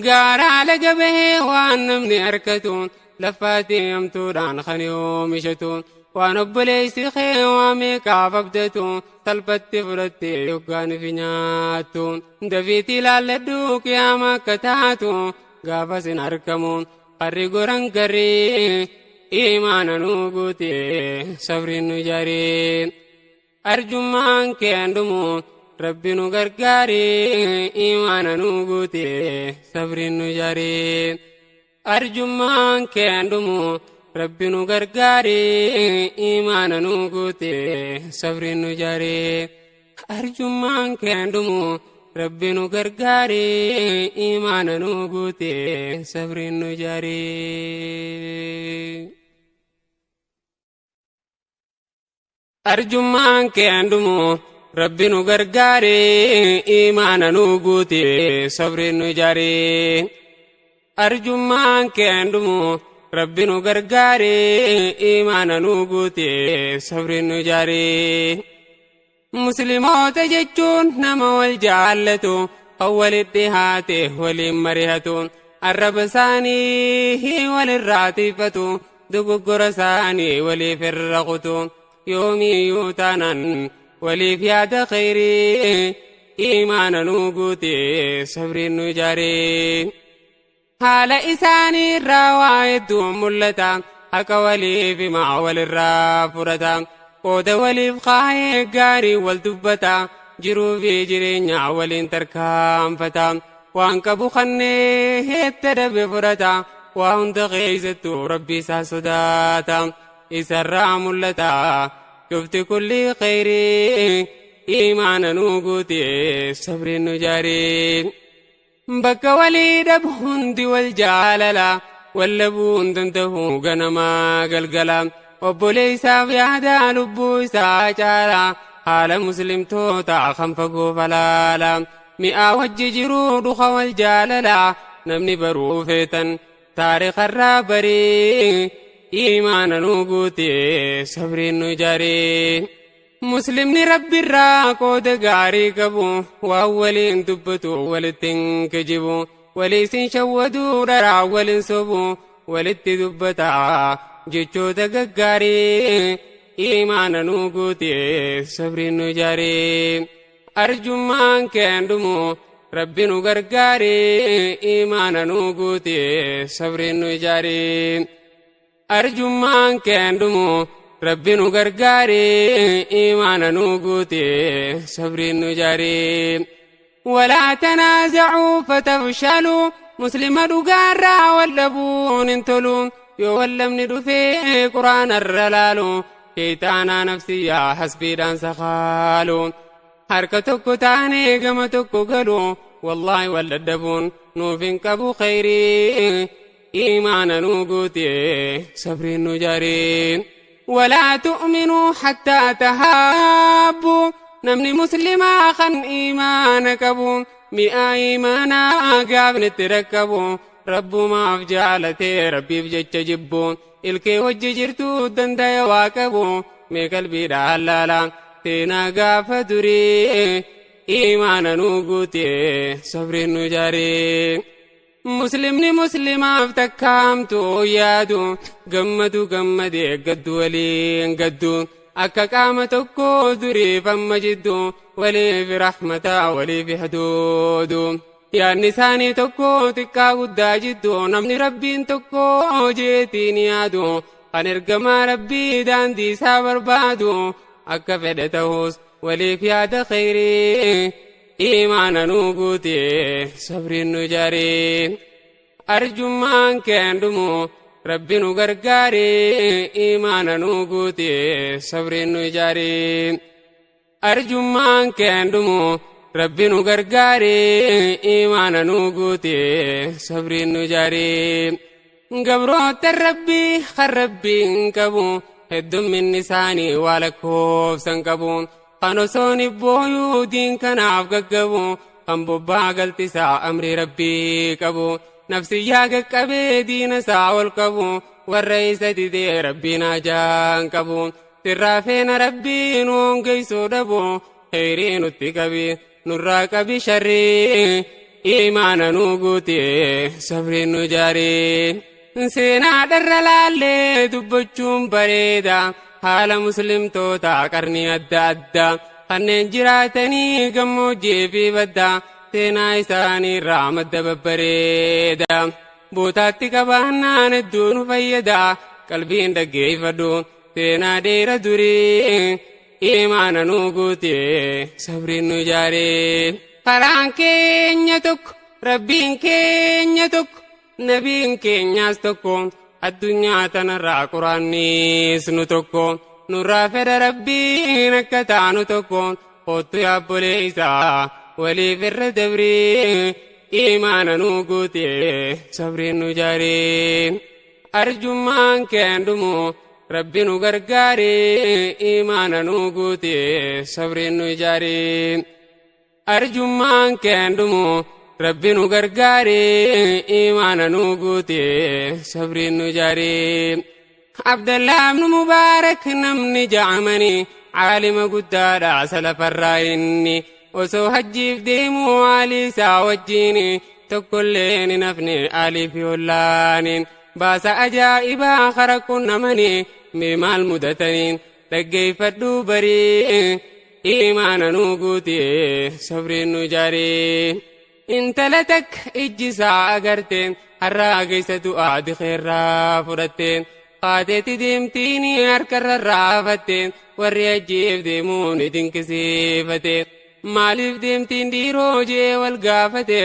Gaaraa laga bahee waan namni harkatu lafaatti hamtuudhaan kan oomishatu waan obboleessi kee waa meeqaaf abdatu salphatti fudhattee yoggaan fi nyaattu dafiitti ilaalladhu qiyaama akka taatu gaafas hin argamu harri goran garrii imaana nuu guute sabriin nu jaarii. Arjummaan kee handumu Rabbi nu gargaaree imaana nuu guute sabriin nu jaarii. Arjummaan kee handumu Rabbi nu gargaaree imaana nuu guute sabriin nu jaarii. Arjummaan kee handumu Rabbi nu gargaaree imaana nuu guute sabriin nu jaarii. Arjummaan kee handumu Rabbi nu gargaaree imaana nuu guute sabriin nu jaarii. Arjummaan kee handumu Rabbi nu gargaaree imaana nuu guute sabriin nu jaarii. Musliimoota jechuun nama wal jaallatu kan walitti dhihaate waliin marihatu arraba isaanii walirraa tiifatu dogoggora isaanii waliif irra kutu yoomiyyuu taanaan waliif yaada khayrii imaana nuu guute sabriin nu jaarii. Haala isaanii irraa waa hedduun mul'ata haqa waliif himaa walirraa fudhata qooda waliif kaayee gaarii wal dubbata jiruu fi jireenya waliin tarkaanfata waan qabu kannee heetta dhabe fudhata waa hunda keessattuu Rabbi isaa sodaata isarraa mul'ata cufti kulli khayrii imaana nuu guute sabriin nu jaarii. Bakka walii dhabu hundi wal jaalala wallabuu hin danda'u ganamaa galgala obboleessaaf yaada lubbuu isaa caala haala muslimtoota kan fagoo falaala mi'aa wajji jiruu dhuka wal jaalala namni baruu feetan taarikarraa barii imaana nuu guute sabriin nu jaarii. Muslimni Rabbirraa qooda gaarii qabu waan waliin dubbatu walitti hin kijibu waliisin shawwadu dharaa waliin sobu walitti dubbata jechoota gaggaarii imaana nuu guute sabriin nu jaarii. Arjummaan kee handumu Rabbi nu gargaaree imaana nuu guute sabriin nu jaarii. Arjummaan kee handumu Rabbi nu gargaaree imaana nuu guute sabriin nu jaarii. Walaa tanaaza'uu fatafshaluu muslima dhugaarraa wal dhabuun hin tolu. Yoo wallamni dhufee quraana irra laalu sheeyxaanaa nafsiyyaa hasbiidhaan sakaalu. Harka tokko taanee gama tokko galu wallaahi wal dadhabuun nuuf hin qabu khayrii. Iimaana nuu guutee sabriin nu jaariin. Walaa tu'minuu hattaa tahaabbu. Namni muslimaa kan iimaana qabu mi'a iimaanaa gaafnitti rakkabu rabbumaaf jaalatee rabbiif jecha jibbu ilkee wajji jirtuu dandaya waa qabu mee qalbiidhaan laala seenaa gaafa durii iimaana nuu guutee sabriin nu jaaree. Muslimni muslimaaf takkaamtu yaadu gammadu gammadee gaddu waliin gaddu. Akka qaama tokko duriif amma jiddu waliif rahmataa waliif haduudu. Yaadni isaanii tokko xiqqaa guddaa jiddu namni rabbiin tokko jeetiin yaadu kan ergamaa rabbii daandii isaa barbaadu akka fedhe ta'us waliif yaada khayrii. Iimaana nuu guutee sabriin nu jaaree. Arjummaan keendumu rabbi nu gargaaree iimaana nuu guutee sabriin nu ijaaree. Arjummaan keendumu rabbi nu gargaaree iimaana nuu guutee sabriin nu ijaaree. Gabroota rabbii kan rabbiin qabu heddumminni isaanii waa lakkoofsan qabu. Kan osoo nibbooyuu diin kanaaf gaggabu kan bobbaa galtisaa amrii rabbii qabu. Nafsiyyaa qaqqabee diina isaa ol qabu warra isa didee rabbiin ajaan qabu. Sirraa feena rabbiin hongeessuu dhabu kheyrii nutti qabi nurraa qabi sharrii. Iimaana nuu guutee sabriin nu jaaree. Seenaa dharra laallee dubbachuun bareeda haala muslimtoota qarnii adda addaa kanneen jiraatanii gammoojjii fi baddaa seenaa isaanii irraa madda babbareeda. Bootaatti qabaannaan hedduu nu fayyada qalbiin dhaggeeffadhu seenaa dheera durii iimaana nuu guutee sabriin nu ijaaree. Karaan keenya tokko rabbiin keenya tokko nabiin keenyaas tokko addunyaa tanarraa quraannis nu tokko nurraa fedha rabbiin akka taanu tokko kottu yaabbolee isaa waliif irra dabrii iimaana nuu guutee sabriin nu ijaaree. Arjummaan keendumu rabbi nu gargaaree iimaana nuu guutee sabriin nu ijaaree. Arjummaan keendumu rabbi nu gargaaree iimaana nuu guutee sabriin nu ijaaree. Abdallaa ibnu Mubaarak namni ja'amanii caalima guddaadha salafarraa inni osoo hajjiif deemuu haalii isaa wajjiin tokkollee ni nafne aalii fi ollaaniin baasa ajaa'ibaa kara qunnamanii mee maal mudataniin dhaggeeffadhuu barii iimaana nuu guutee sabriin nu ijaaree. Intala takka ijji isaa agarte har'aa keessa du'aa dikeerraa fudhatte kaateetti deemtiin harkarra raafatte warri hajjiif deemuu ni dinqisiifate. Maaliif deemtiin dhiiroo jee wal gaafate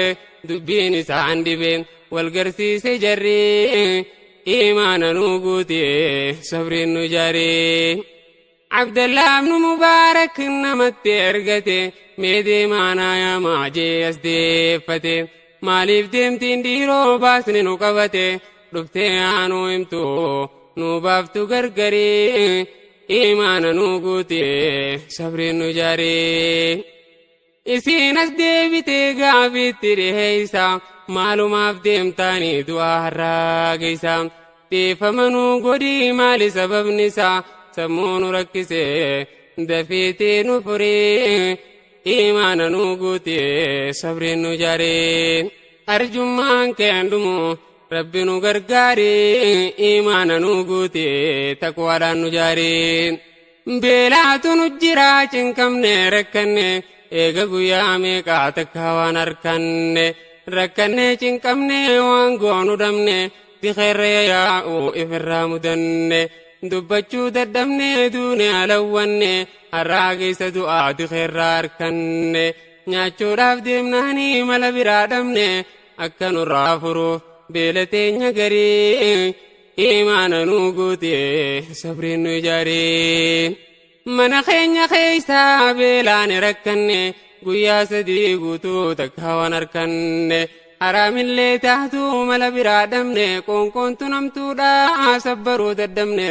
dubbiin isaan dhibe wal garsiise jarri iimaana nuu guutee sabriin nu ijaaree. Abdallaa ibnu Mubaarak namatti ergate mee deemaanaa yaamaa jee as deeffate maaliif deemtiin dhiiroo baasni nu qabate dhuftee aanuu himtu nu baaftu gargarii iimaana nuu guutee sabriin nu ijaaree. Isiin as deebitee gaafiitti dhiheessa maalumaaf deemtaanii du'aa har'aa geessa dhiifama nuu godhii maali sababni isaa sammuu nu rakkisee dafiitii nu furii iimaana nuu guutee sabriin nu ijaaree. Arjummaan keendumu rabbi nu gargaaree iimaana nuu guutee taqwaadhaan nu ijaaree. Beelaatu nu jira cinqamne rakkanne eega guyyaa meeqaa takka waan harkanne rakkanne cinqamne waan goonu dhabne dikeerra yaa'u ifirraa mudanne dubbachuu dadhabne duune alawwanne har'aa keessa du'aa dikeerraa harkanne nyaachuudhaaf deemnaanii mala biraa dhabne akka nurraa furuuf beela teenya garii Iimaana nuu guute sabriin nu ijaare. Mana keenya keessa beelaan rakkanne, guyyaa 3 guutuu takka waan harkanne. Haraamillee taatu mala biraa dhabne, qoonqoontu namtuudha sabbaruu daddabne.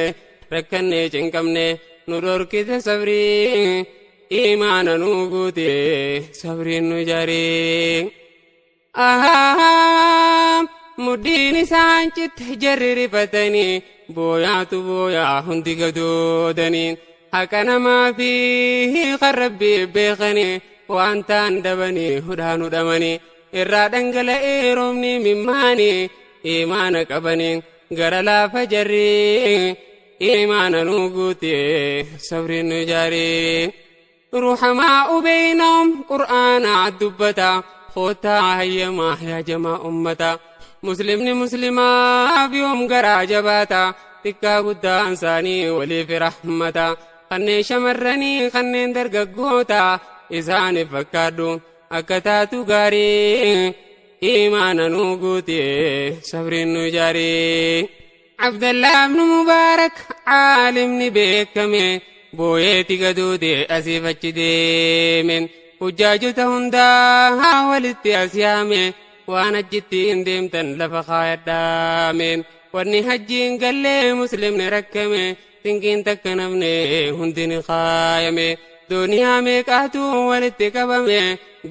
Rakkanne cinqabne nu dhorkite sabrii, iimaana nuu guute sabriin nu ijaare. Mudhiin isaan citte jarri rifatanii, booyaatu booyaa hundi gadoodanii. Haqa namaa fi kan rabbii beekanii, waan ta'an dhabanii hudhaan hudhamanii. Irraa dhangala'ee roobni mimmaanii, iimaana qabanii gara laafa jarri, iimaana nuu guute sabriin nu ijaare. Ruhamaa beeynahum qur'aana dubbata, koottaa hayyamaa yaa jamaa ummata. Muslimni muslimaaf yoom garaa jabaata? Xiqqaa guddaan isaanii waliif rahmata. Kanneen shamarranii kanneen dargaggoota isaaniif fakkaadhu akka taatu gaarii, iimaana nuu guute sabriin nu ijaare. Abdallaa ibnu Mubaarak caalimni beekame booyeeti gadoode asiif achi deeme. Hujjaajota hundaa walitti as yaame, waan achitti hin deemtan lafa kaayadhaame. Wanni hajjiin gallee muslimni rakkame, tinqiin takka namne hundi ni kaayame. Duniyaa meeqaatu walitti qabame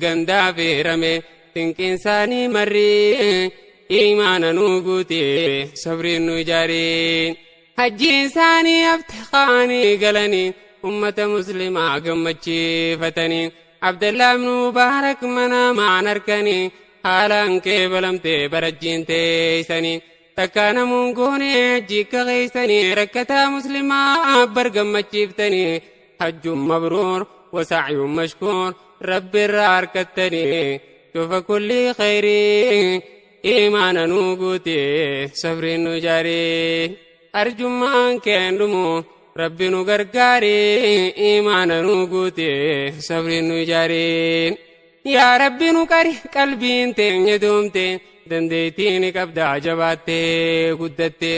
gandaa feerame, tinqiin isaanii marri, iimaana nuu guute sabriin nu ijaare. Hajjiin isaanii hafte kaanii galanii ummata muslimaa gammachiifatanii. Abdallaa ibnu Mubaarak mana maan harkanii haalaan qeebalamte barajjiin teeysanii. Takka namuun goone hajji akka keeysanii, rakkataa muslimaa bar gammachiiftanii. Hajjuun mabruur wasacyuun mashkuur, rabbi irraa harkattanii cufa kulli khayrii, iimaana nuu guute sabriin nu ijaare. Arjummaan keen dhumu rabbi nu gargaare, iimaana nuu guute sabriin nu ijaare. Yaa rabbi nu qari qalbiin teenya doomte, dandeettii qabdaa jabaattee guddatte.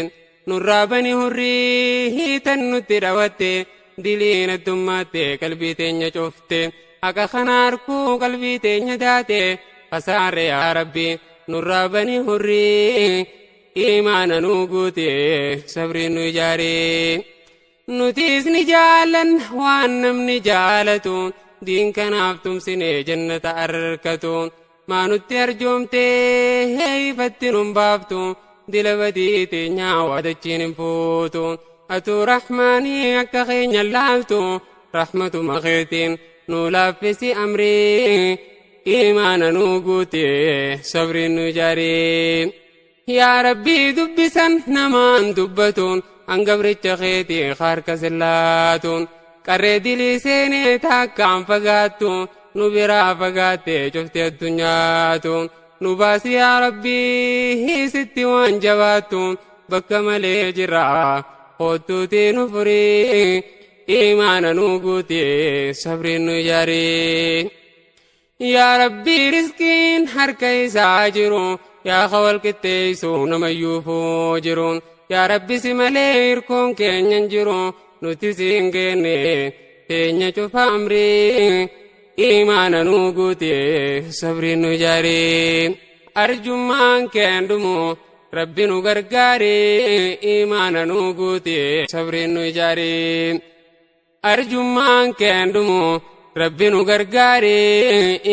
Nurraa bani hurrii tan nutti dhawatte, diliin addummaatti qalbii teenya cufte. Haqa kana arkuu qalbii teenya daate kasaarre, yaa rabbi nurraa bani hurrii, iimaana nuu guute sabriin nu ijaare. Nutis ni jaalanna waan namni jaalatu, diin kanaaf tumsine jannata arkatu. Maa nutti arjoomtee ifatti nun baaftu? Dila badii teenyaa waadachiin hin fuutu. Atuu rahmaanii akka keenya laaltu, rahmatuma keetiin nu laaffisi amrii, iimaana nuu guute sabriin nu ijaare. Yaa rabbii dubbisan namaan dubbatuun hangabricha keetii harka sillaatuun, qarree dilii seenee takkaan fagaattu nu biraa fagaatte cufti addunyaatu. Nu baasi yaa rabbii sitti waan jabaattu, bakka malee jira kottuutii nu furii, iimaana nu guute sabriin nu ijaare. Yaa rabbii riskiin harka isaa jiru, yaa kawal qixxeessu namayyuufuu jiru. Yaa rabbi si malee hirkoon keenya hin jiru, nuti siin kenne teenya cufa amrii, iimaana nuu guute sabriin nu ijaare. Arjummaan keen dhumu rabbi nu gargaare, iimaana nuu guute sabriin nu ijaare. Arjummaan keen dhumu rabbi nu gargaare,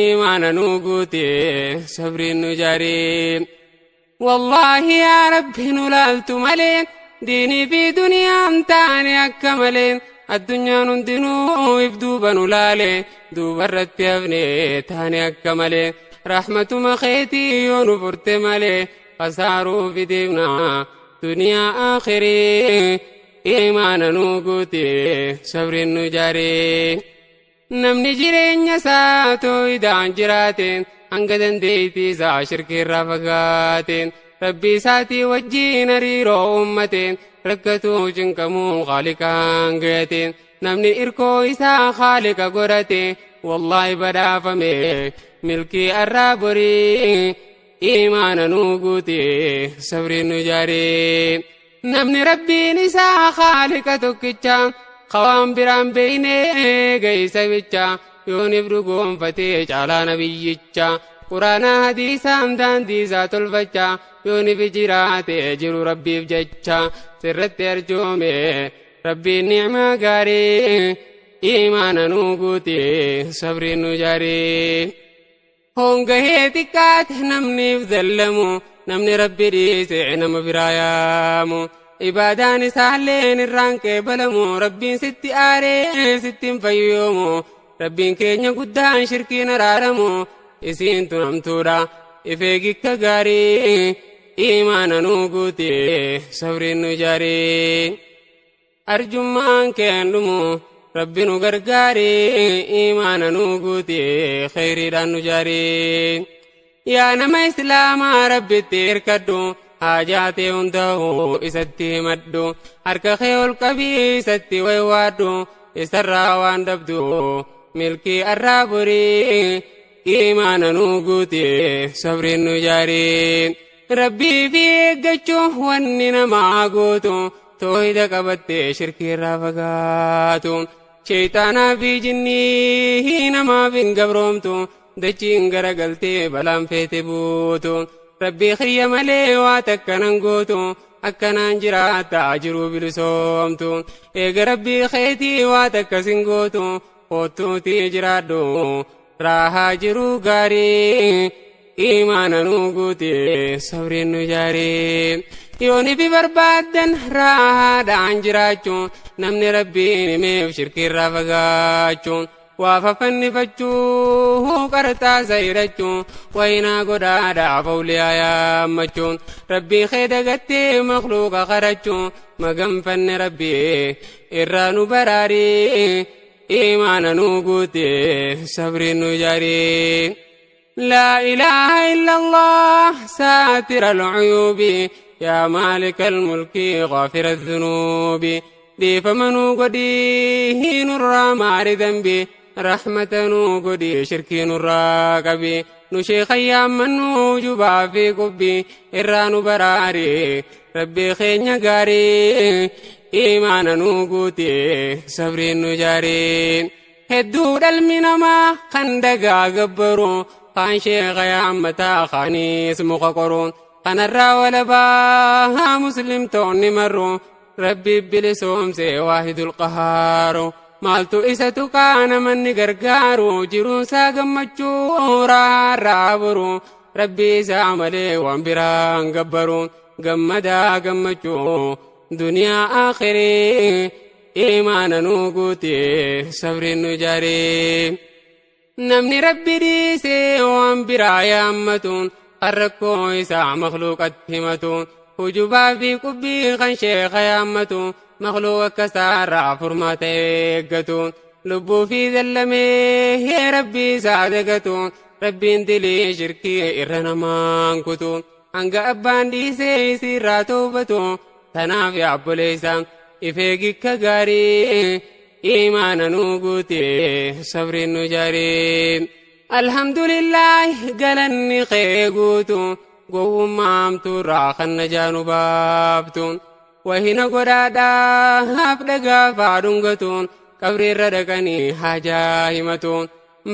iimaana nuu guute sabriin nu ijaare. Wallaahi yaa rabbi nu laaltu malee, diinii fi duniyaan taane akka malee. Addunyaan hundinuu if duuba nu laale, duubarratti hafne taane akka malee. Rahmatuma keetii yoo nu furte malee, kasaaruu fideemna duniyaa akhirii, iimaana nuu guute sabriin nu ijaare. Namni jireenya isaa tooyidaan jiraate, hanga dandeettii isaa shirkiirraa fagaate, rabbi isaatii wajjiin hariiroo uummate, rakkatuu cinqamuu haaliqaan gayate. Namni irkoo isaa haaliqa godhate wallaahi badhaafame milkii arraa borii, iimaana nuu guute sabriin nu ijaare. Namni Rabbiin isaa Khaaliqa tokkicha, ka waan biraan beeynee geeysa bicha, yooniif dhugoonfatee caalaa nabiyyicha, Quraanaa hadiisaan daandii isaa tolfacha, yooniif jiraate jiru Rabbiif jecha, sirratti arjoome Rabbiin ni'maa gaarii, iimaana nuu guute sabriin nu jaarii. Hongahee xiqqaate namniif zallamu, namni Rabbi dhiise nama biraa yaamu, ibaadaan isaalleen irraan qeebalamu, Rabbiin sitti aaree sitti hin fayyoomu, Rabbiin keenya guddaan shirkiin araaramu, isiin tun hamtuudha ifeegikka gaarii, iimaana nuu guute sabriin nu jaarii. Arjummaan keen dhumu Rabbi nu gargaarii, iimaana nuu guute khayriidhaan nu jaarii. Yaa nama Islaamaa, Rabbitti hirkadhu, haajaa ta'e hundaa'u isatti himadhu, harka kee ol qabii isatti waywaadhu, isarraa waan dhabdu milkii arraa borii, iimaana nuu guute sabriin nu jaarii. Rabbii fi eeggachuu wanni namaa gootu, toohida qabattee shirkii irraa fagaatu, sheeyxaanaa fi jinnii namaaf hin gabroomtu, dachiin garagaltee balaan feete buutu, Rabbii kiyya malee waa takka nan gootu, akkanaan jiraata jiruu bilisoomtu, eega Rabbii keetii waa takka sin gootu, koottuutii jiraadhu raahaa jiruu gaarii, iimaana nuu guute sabriin nu jaarii. Yooni fi barbaaddan raahaadhaan jiraachuu, namni Rabbiin himeef shirkiirraa fagaachuu, waa fafannifachuu, qarxaasa hidhachuu, waynaa godhaadhaaf awliyaa yaammachuu, Rabbii kee dagattee makluuqa qarachuu, maganfanne Rabbii irraa nu baraarii, iimaana nuu guute sabriin nu jaarii. لا إله إلا الله ساتر العيوب، يا مالك الملك غافر الذنوب، dhiifama nuu godhii nurraa maari dambi, rahmata nuu godhii shirkii nurraa qabi, nu sheekha yaammannu jubaa fi qubbi irraa nu baraari, Rabbii keenya gaarii, iimaana nuu guute sabriin nu jaarii. Hedduu dhalmi namaa kan dagaa gabbaru, kaan sheekha yaammataa, kaanis muka qoru, kanarraa walabaa muslimtoonni marru, Rabbi bilisoomse waahidul qahaaru, maaltu isa tuqaa namanni gargaaru, jiruunsaa gammachuu raarraa boru, Rabbi isaa malee waan biraan gabbaru, gammadaa gammachuu duniyaa akhirii, iimaana nuu guute sabriin nu jaarii. Namni Rabbi dhiisee waan biraa yaammatu, kan rakkoo isaa makluuqatti himatu, hujubaa fi qubbii kan sheeka yaammatu, makluuq akka isaarraa furmaata eeggatu, lubbuu fi zallamee Rabbii isaa dagatu, Rabbiin dilii shirkii irra namaan kutu, hanga abbaan dhiisee isiirraa toobatu. Tanaaf yaa obboleessa ifeegikka gaarii, iimaana nuu guute sabriin nu jaarii. Alhamdulillah galanni kee guutu, gowwummaa hamtuurraa kan najaa nu baaftu, wahina godhaadhaaf dhagaa dhungatu, qabriirra dhaqanii haajaa himatu,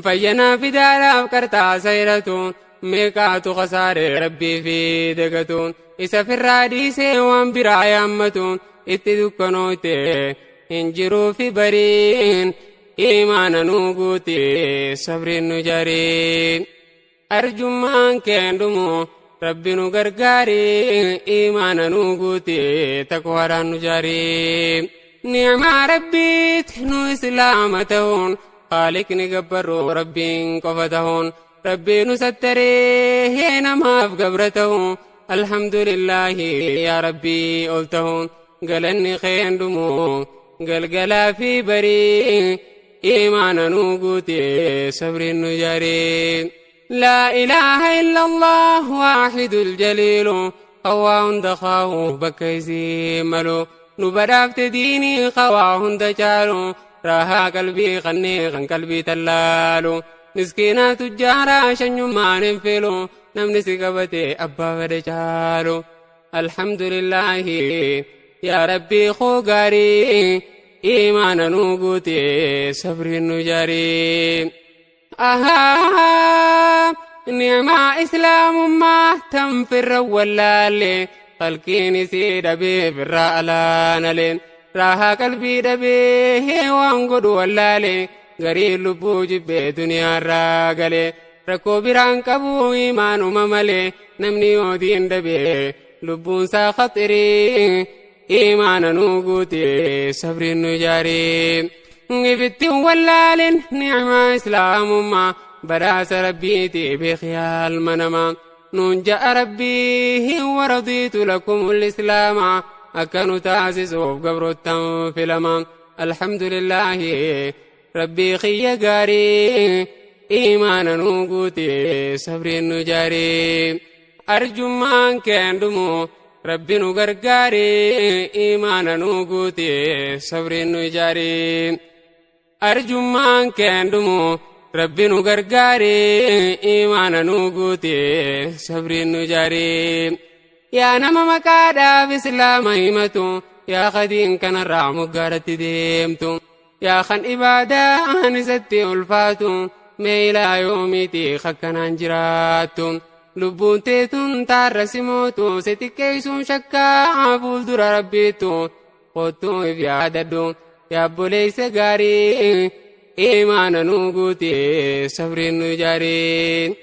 fayyanaa fidaadhaaf qarxaasa hidhatu, meeqaatu kasaaree Rabbii fi dagatu, isa firraa dhiisee waan biraa yaammatu, itti dukkanoote hin jiruu fi bariin, iimaana nuu guute sabriin nu jaarii. Arjummaan keen dhumu Rabbi nu gargaarii, iimaana nuu guute taqwaadhaan nu jaarii. Ni'maa Rabbiit nu Islaama ta'uun, Haaliqni gabbarru Rabbiin qofa ta'uun, Rabbii nu sattaree namaaf gabra ta'u, alhamdulillaahi yaa Rabbii ol ta'uun, galanni keen dhumu galgalaa fi barii, iimaana nuu guute sabriin nu jaarii. لا إله إلا الله واحد الجليل، قواه دخاه بكيسي ملو، نبدافت ديني قواه دجالو، راها قلبي خني خن قلبي تلالو، مسكينة تجارة شنيمان فيلو، نمني سقبتي أبا فدجالو. الحمد لله. Yaa Rabbii koo gaarii iimaana nuu guute sabriin nu jaarii. Ahaa ni'maa islaamummaa tan firra wallaalle qalqiin isii dhabee firraa alaanale raahaa qalbii dhabee waan godhu wallaale garii lubbuu jibbee duniyaarraa gale rakkoo biraan qabu iimaanuma malee namni yoo diin dhabee lubbuunsaa khaxirii iimaana nuu guute sabriin nu jaarii. Ibittiin wallaalin ni'maa islaamummaa badhaasa rabbiiti beekiyaal manama nuun ja'a rabbii waradiitu lakumul islaama akka nu taasisuuf gabroottan filama. Alhamdulillaahi rabbii kiyya gaarii iimaana nuu guute sabriin nu jaarii. Arjummaan keendumu rabbi nu gargaarii iimaana nuu guute sabriin nu jaarii. Arjummaan keendumu rabbi nu gargaarii iimaana nuu guute sabriin nu jaarii. Yaa nama maqaadhaaf islaama himatu yaa qadiin kanarraa moggaaratti deemtu yaa kan ibaadaan isatti ulfaatu mee ilaa yoomiiti akkanaan jiraattu lubbuun teetun taarra simootu si xiqqeessuun shakkaa fuuldura rabbiittu kottuu if yaadadhu yaa obboleessa gaarii iimaana nuu guute sabriin nu jaarii.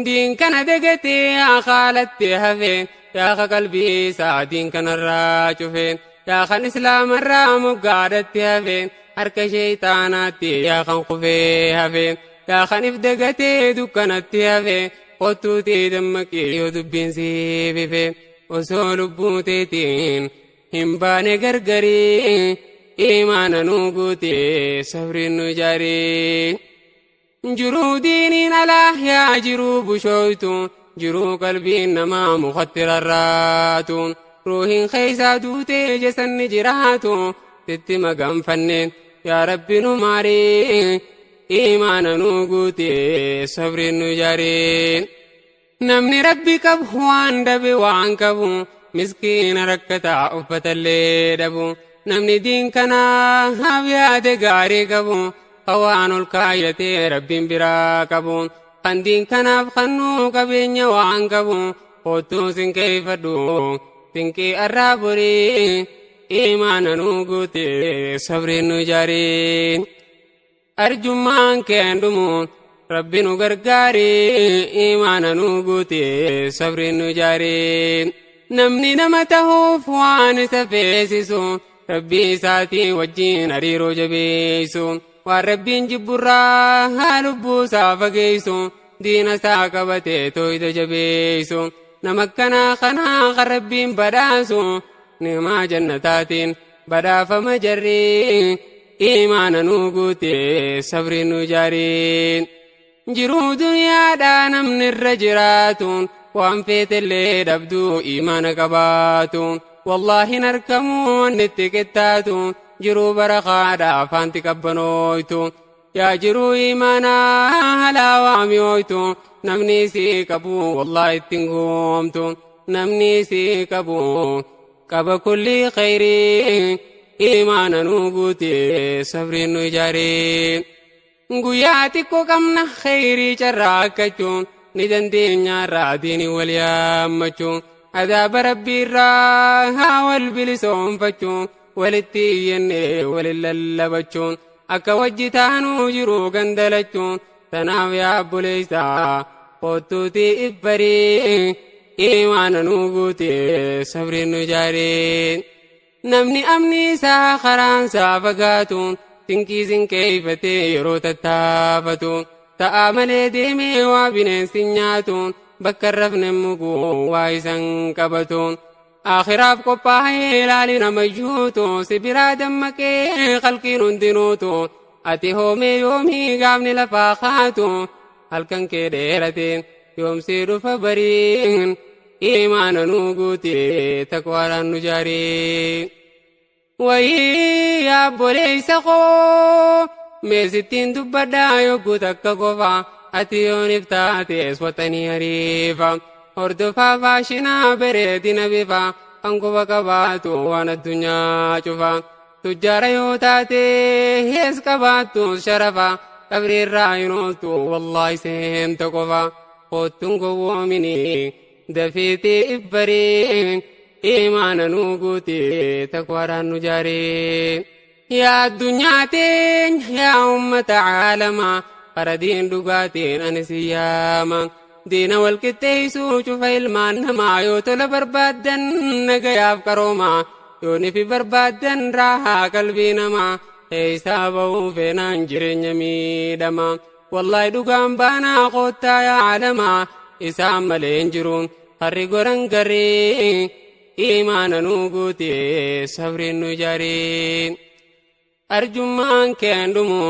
Diin kana dagatee yaa haalatti hafe yaa qalbii isaa diin kanarraa cufe yaa kan islaamarraa moggaadhatti hafe harka sheeyxaanaatti yaa kan kufee hafe yaa kan if dagatee dukkanatti hafe kottuutii dammaqee yoo dubbiin siif ife osoo lubbuu teetiin hin baane gargarii iimaana nuu guute sabriin nu jaarii. Jiruu diiniin alaa yaa jiruu bushooytu jiruu qalbiin namaa mukatti rarraatu ruuhin keessaa duutee jasanni jiraatu sitti maganfanne yaa rabbi nu maarii iimaana nuu guute sabriin nu jaarii. Namni rabbi qabu waan dhabe waan qabu miskiina rakkataa uffatallee dhabu namni diin kanaaf yaade gaarii qabu waan ol kaayyatee rabbiin biraa qabu kan diin kanaaf kannuu qabeenya waan qabu kottuu sinqeeffadhu sinqii arraa borii iimaana nuu guute sabriin nu jaarii. Arjummaan keendumu rabbi nu gargaarii iimaana nuu guute sabriin nu jaarii. Namni nama tahuuf waan isa feesisu rabbii isaatii wajjin hariiroo jabeessu waan rabbiin jibburraa lubbuu isaa fageessu diina isaa qabatee tooyida jabeessu nama akkanaa kanaa kan rabbiin badhaasu ni'maa jannataatiin badhaafama jarrii iimaana nuu guute sabriin nu jaarii. Jiruu duniyaadhaa namni irra jiraatu waan feetellee dhabduu iimaana qabaatu wallaahi hin argamu wanni itti qixxaatu jiruu barakaadhaa afaanti qabbanooytu yaa jiruu iimaanaa halaawaa mi'ooytu namni isii qabu wallaahi ittiin goomtu namni isii qabu qaba kulli khayrii iimaana nuu guute sabriin nu jaarii. Guyyaa xiqqoo qabna khayrii carraa akkachuun ni dandeenyaarraa diinii wal yaammachuu adaaba rabbiirraa haa wal bilisoonfachuu walitti iyyannee walin lallabachuun akka wajji taanuu jiruu gandalachuun tanaaf yaa obboleessaa kottuutii ibbarii iimaana nuu guute sabriin nu jaarii. Namni amni isaa karaan isaa fagaatu sinqii sinqeeffatee yeroo tattaafatu ta'aa malee deemee waa bineensi nyaatu bakka rafne muguu waa isan qabatu Akhiraaf qophaa'ee ilaali namayyuutu si biraa dammaqee qalqiin hundinuutu ati hoomee yoomii gaafni lafaa kaatu halkan kee dheerate yoomsii dhufa bariin iimaana nuu guute taqwaadhaan nu jaarii. Wayii yaa obboleessa koo meesittiin dubbadhaa yogguu takka qofa ati yoonif taates waxanii ariifa. Hordofaa faashinaa bareedina bifa Kan quba qabaatu waan addunyaa cufa. Tujjaara yoo taate hees qabaattu sharafa. Qabriirraa hin ooltu wallaahi seenta qofa. Koottuun gowwoomini dafiitii ibbarii. Imaana nuu guuti taqwaadhaan nu jaaree. Yaa addunyaa teenya yaa ummata caalamaa kara diin dhugaatiin ani si yaama. Diina wal qixxeessuu cufa ilmaan namaa yoo tola barbaaddan nagayaaf qaroomaa yoo nifi barbaaddan raahaa qalbii namaa eeysaa ba'uu feenaan jireenya miidhama. Wallaahi dhugaan baanaa koottaa yaa caalamaa isaan malee hin jiru harri goran garee imaana nuu guute sabriin nu ijaaree. Arjummaan keen dhumu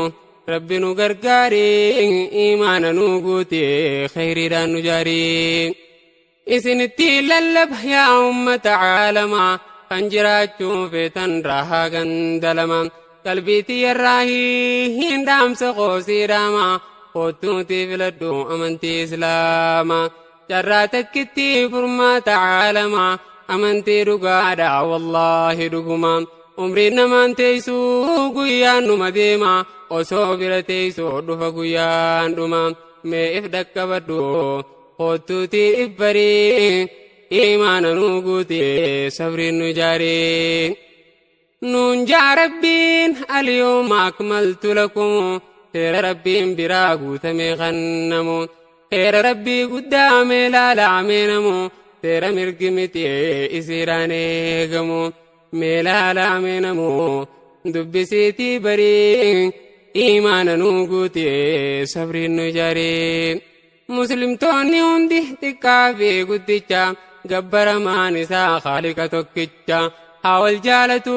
Rabbi nu gargaaree imaana nu guute khayriidhaan nu jaaree. Isinitti lallaba yaa ummata caalamaa kan jiraachuu feetan raahaa gandalama. Qalbii irraa hin dhaamsa qoosii dhaama koottuuti filadhu amantii islaamaa. Carraa takkitti furmaata caalamaa amantii dhugaadha wallaahi dhuguma. Umriin namaan teessuu guyyaan numa deema osoo bira teessuu dhufa guyyaan dhuma. Mee if dhaqqabadhu koottuuti if barii imaana nuu guute sabriin nu ijaaree. Nuun jaa rabbiin alyooma akmaltu lakum seera rabbiin biraa guutamee kannamu. Seera rabbii guddaa mee laalamee namu seera mirgi miti isiidhaan eegamu. Mee laalamee namu dubbisiitii barii imaana nuu guute sabriin nu ijaaree. Muslimtoonni hundi xiqqaa fi guddicha gabbaramaan isaa khaaliqa tokkicha. Haa wal jaalatu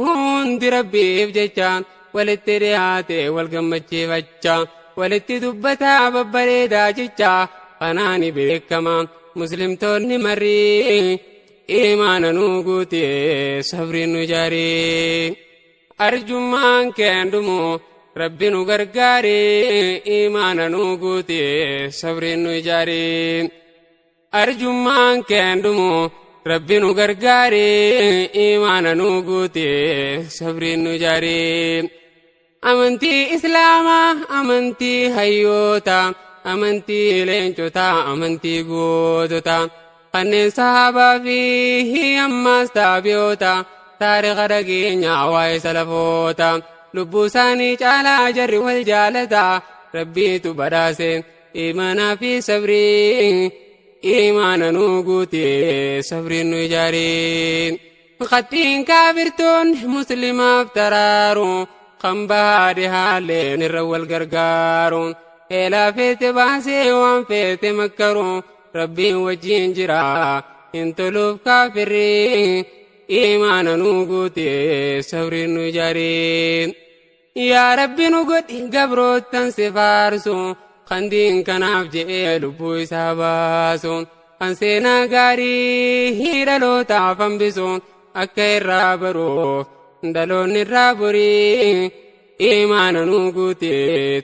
hundi rabbiif jecha walitti dhiyaate wal gammachiifacha walitti dubbataa babbareedaa jecha kanaani beekama. Muslimtoonni marrii imaana nuu guute sabriin nu ijaaree. Arjummaan keen dhumu Rabbi nu gargaaree imaana nuu guute sabriin nu ijaaree. Arjummaan keen dhumu Rabbi nu gargaaree imaana nuu guute sabriin nu ijaaree. Amantii Islaamaa amantii hayyoota amantii leencotaa amantii gootota kanneen sahaabaa fi ammaas taabiyoota taariika dhageenyaa waa'ee salafoota lubbuu isaanii caalaa jarri wal jaalata rabbiitu badhaase imaanaa fi sabrii imaana nuu guute sabriin nu ijaaree. Khattiin kaafirtoonni muslimaaf taraaru kan bahaa dhihaalleen irra wal gargaaru. Eelaa feete baasee waan feete makkaru rabbiin wajjin jira hin toluuf kaafirri imaana nuu guute sabriin nu ijaaree. Yaa Rabbi nu godhi gabroottan si faarsu kan diin kanaaf je'ee lubbuu isaa baasu kan seenaa gaarii dhalootaaf hambisu akka irraa baruuf dhaloonni irraa borii imaana nuu guute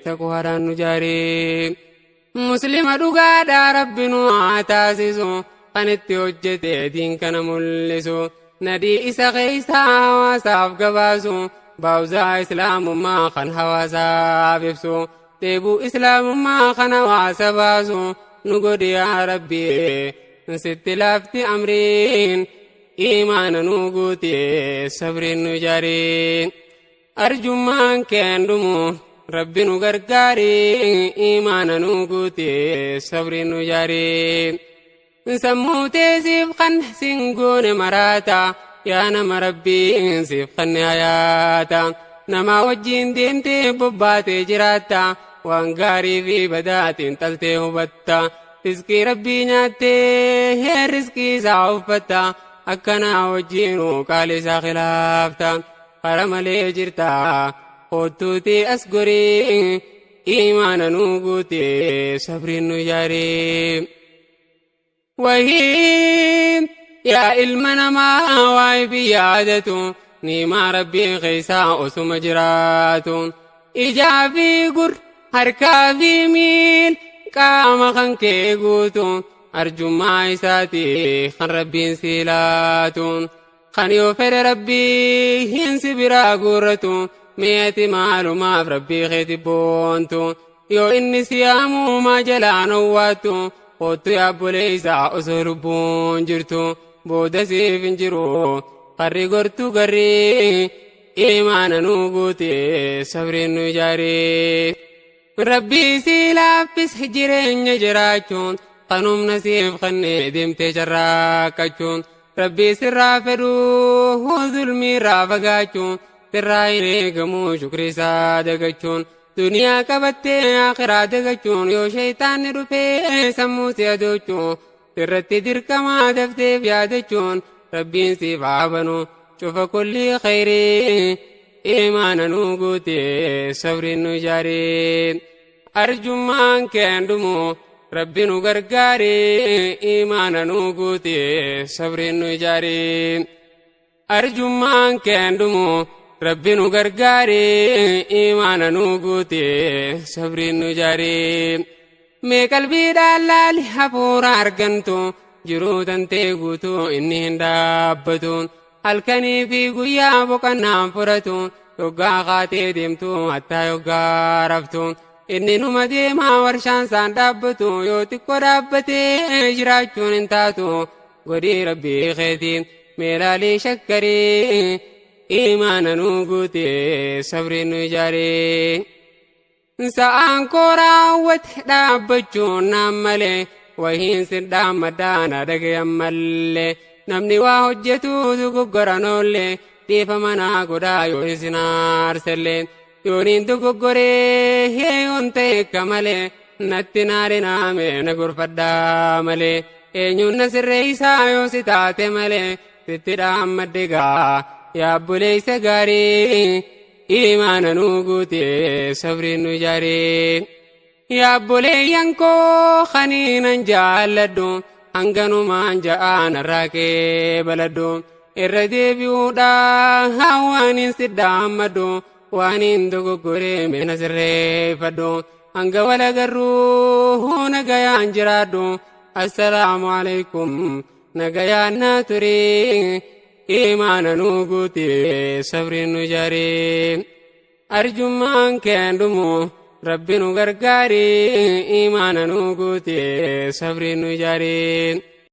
taqwaadhaan nu ijaaree. Muslima dhugaadhaa Rabbi nu haa taasisu kan itti hojjete diin kana mul'isu nadii isa keessaa hawaasaaf gabaasu baawuzaa islaamummaa kan hawaasaaf ibsu dheebuu islaamummaa kan hawaasa baasu nu godhi yaa Rabbi sitti laafti amriin imaana nuu guute sabriin nu ijaaree. Arjummaan keen dhumu Rabbi nu gargaaree imaana nuu guute sabriin nu ijaaree. Sammuu teesiif kan singoone maraata yaa nama rabbiin siif kanne hayaata. Nama wajjin deemtee bobbaatee jiraatta waan gaarii fi badaatiin xaltee hubatta. Riskii rabbii nyaattee riskii isaa uffatta akkanaa wajjinuu qaali isaa khilaafta. Kara malee jirta koottuutii as gorii imaana nuu guute sabriin nu ijaaree. Wahii yaa ilma namaa waa'ee biyyaadatu niimaa rabbii keessaa osuma jiraatu. Ijaa fi gur harkaa fi miil qaama kan kee guutu Arjummaa isaati kan Rabbiin sii laatu. Kan yoo fedhe Rabbiin si biraa guurratu. Mi'ati maalumaaf Rabbii keeti boontu. Yoo inni si yaamuu maa jalaan owwaattu. Kottu yaa obboleessaa osoo lubbuun jirtu. Booda siif hin jiru karri gortu garri. Imaana nuu guute sabriin nu ijaare. Rabbii si laaffise jireenya jiraachuun kan humna siif kennee deemtee carraaqqachuun. Rabbii sirraa fedhuu zulmii irraa fagaachuun sirraa hin eegamu shukrii isaa dagachuun. Duniyaa qabattee akhiraa dagachuun yoo shayitaanni dhufee sammuu si adoochuun sirratti dirqamaa dafteef yaadachuun Rabbiin siif haa banu cufa kullii khayrii. Imaana nuu guute sabriin nu ijaare. Arjummaan keen dhumu Rabbi nu gargaare. Imaana nuu guute sabriin nu ijaare. Arjummaan keen dhumu Rabbi nu gargaare. Imaana nuu guute sabriin nu ijaare. Mee qalbiidhaan laali hafuura argantu jiruu tantee guutuu inni hin dhaabbatu. Halkanii fi guyyaa boqonnaan fudhatu yoggaa kaatee deemtu hattaa yoggaa raftu. Inni numa deemaa warshaan isaan dhaabbatu yoo xiqqoo dhaabbatee jiraachuun hin taatu. Godhii Rabbii keetiin meelaalii shakkarii. Imaana nuu guute sabriin nu ijaare. Sa'aan koo raawwate dhaabbachuun naan malee wahiin sin dhaammadhaa na dhagayan mallee. Namni waa hojjetu dogoggoran oollee dhiifama naa godhaa yoo isin aarsellee. Yooniin dogoggoree yoon ta'e akka malee natti naadinaame na gorfadhaa malee. Eenyuun na sirreessaa yoo si taate malee sitti dhaammadde gaa yaa obboleessa gaarii. Imaana nuu guute sabriin nu ijaare. Yaa obboleeyyan koo kaniinan jaalladhu hanganumaan ja'aan irraa qeebaladhu. Irra deebi'uudhaan waan hin si dhaammadhu waan hin dogoggoree mee na sirreeffadhu. Hanga wal agarruu nagayaan jiraadhu. Assalaamu alaikum nagayaan na ture. Imaana nuu guute sabriin nu ijaare. Arjummaan keen dhumu Rabbi nu gargaare. Imaana nuu guute sabriin nu ijaare.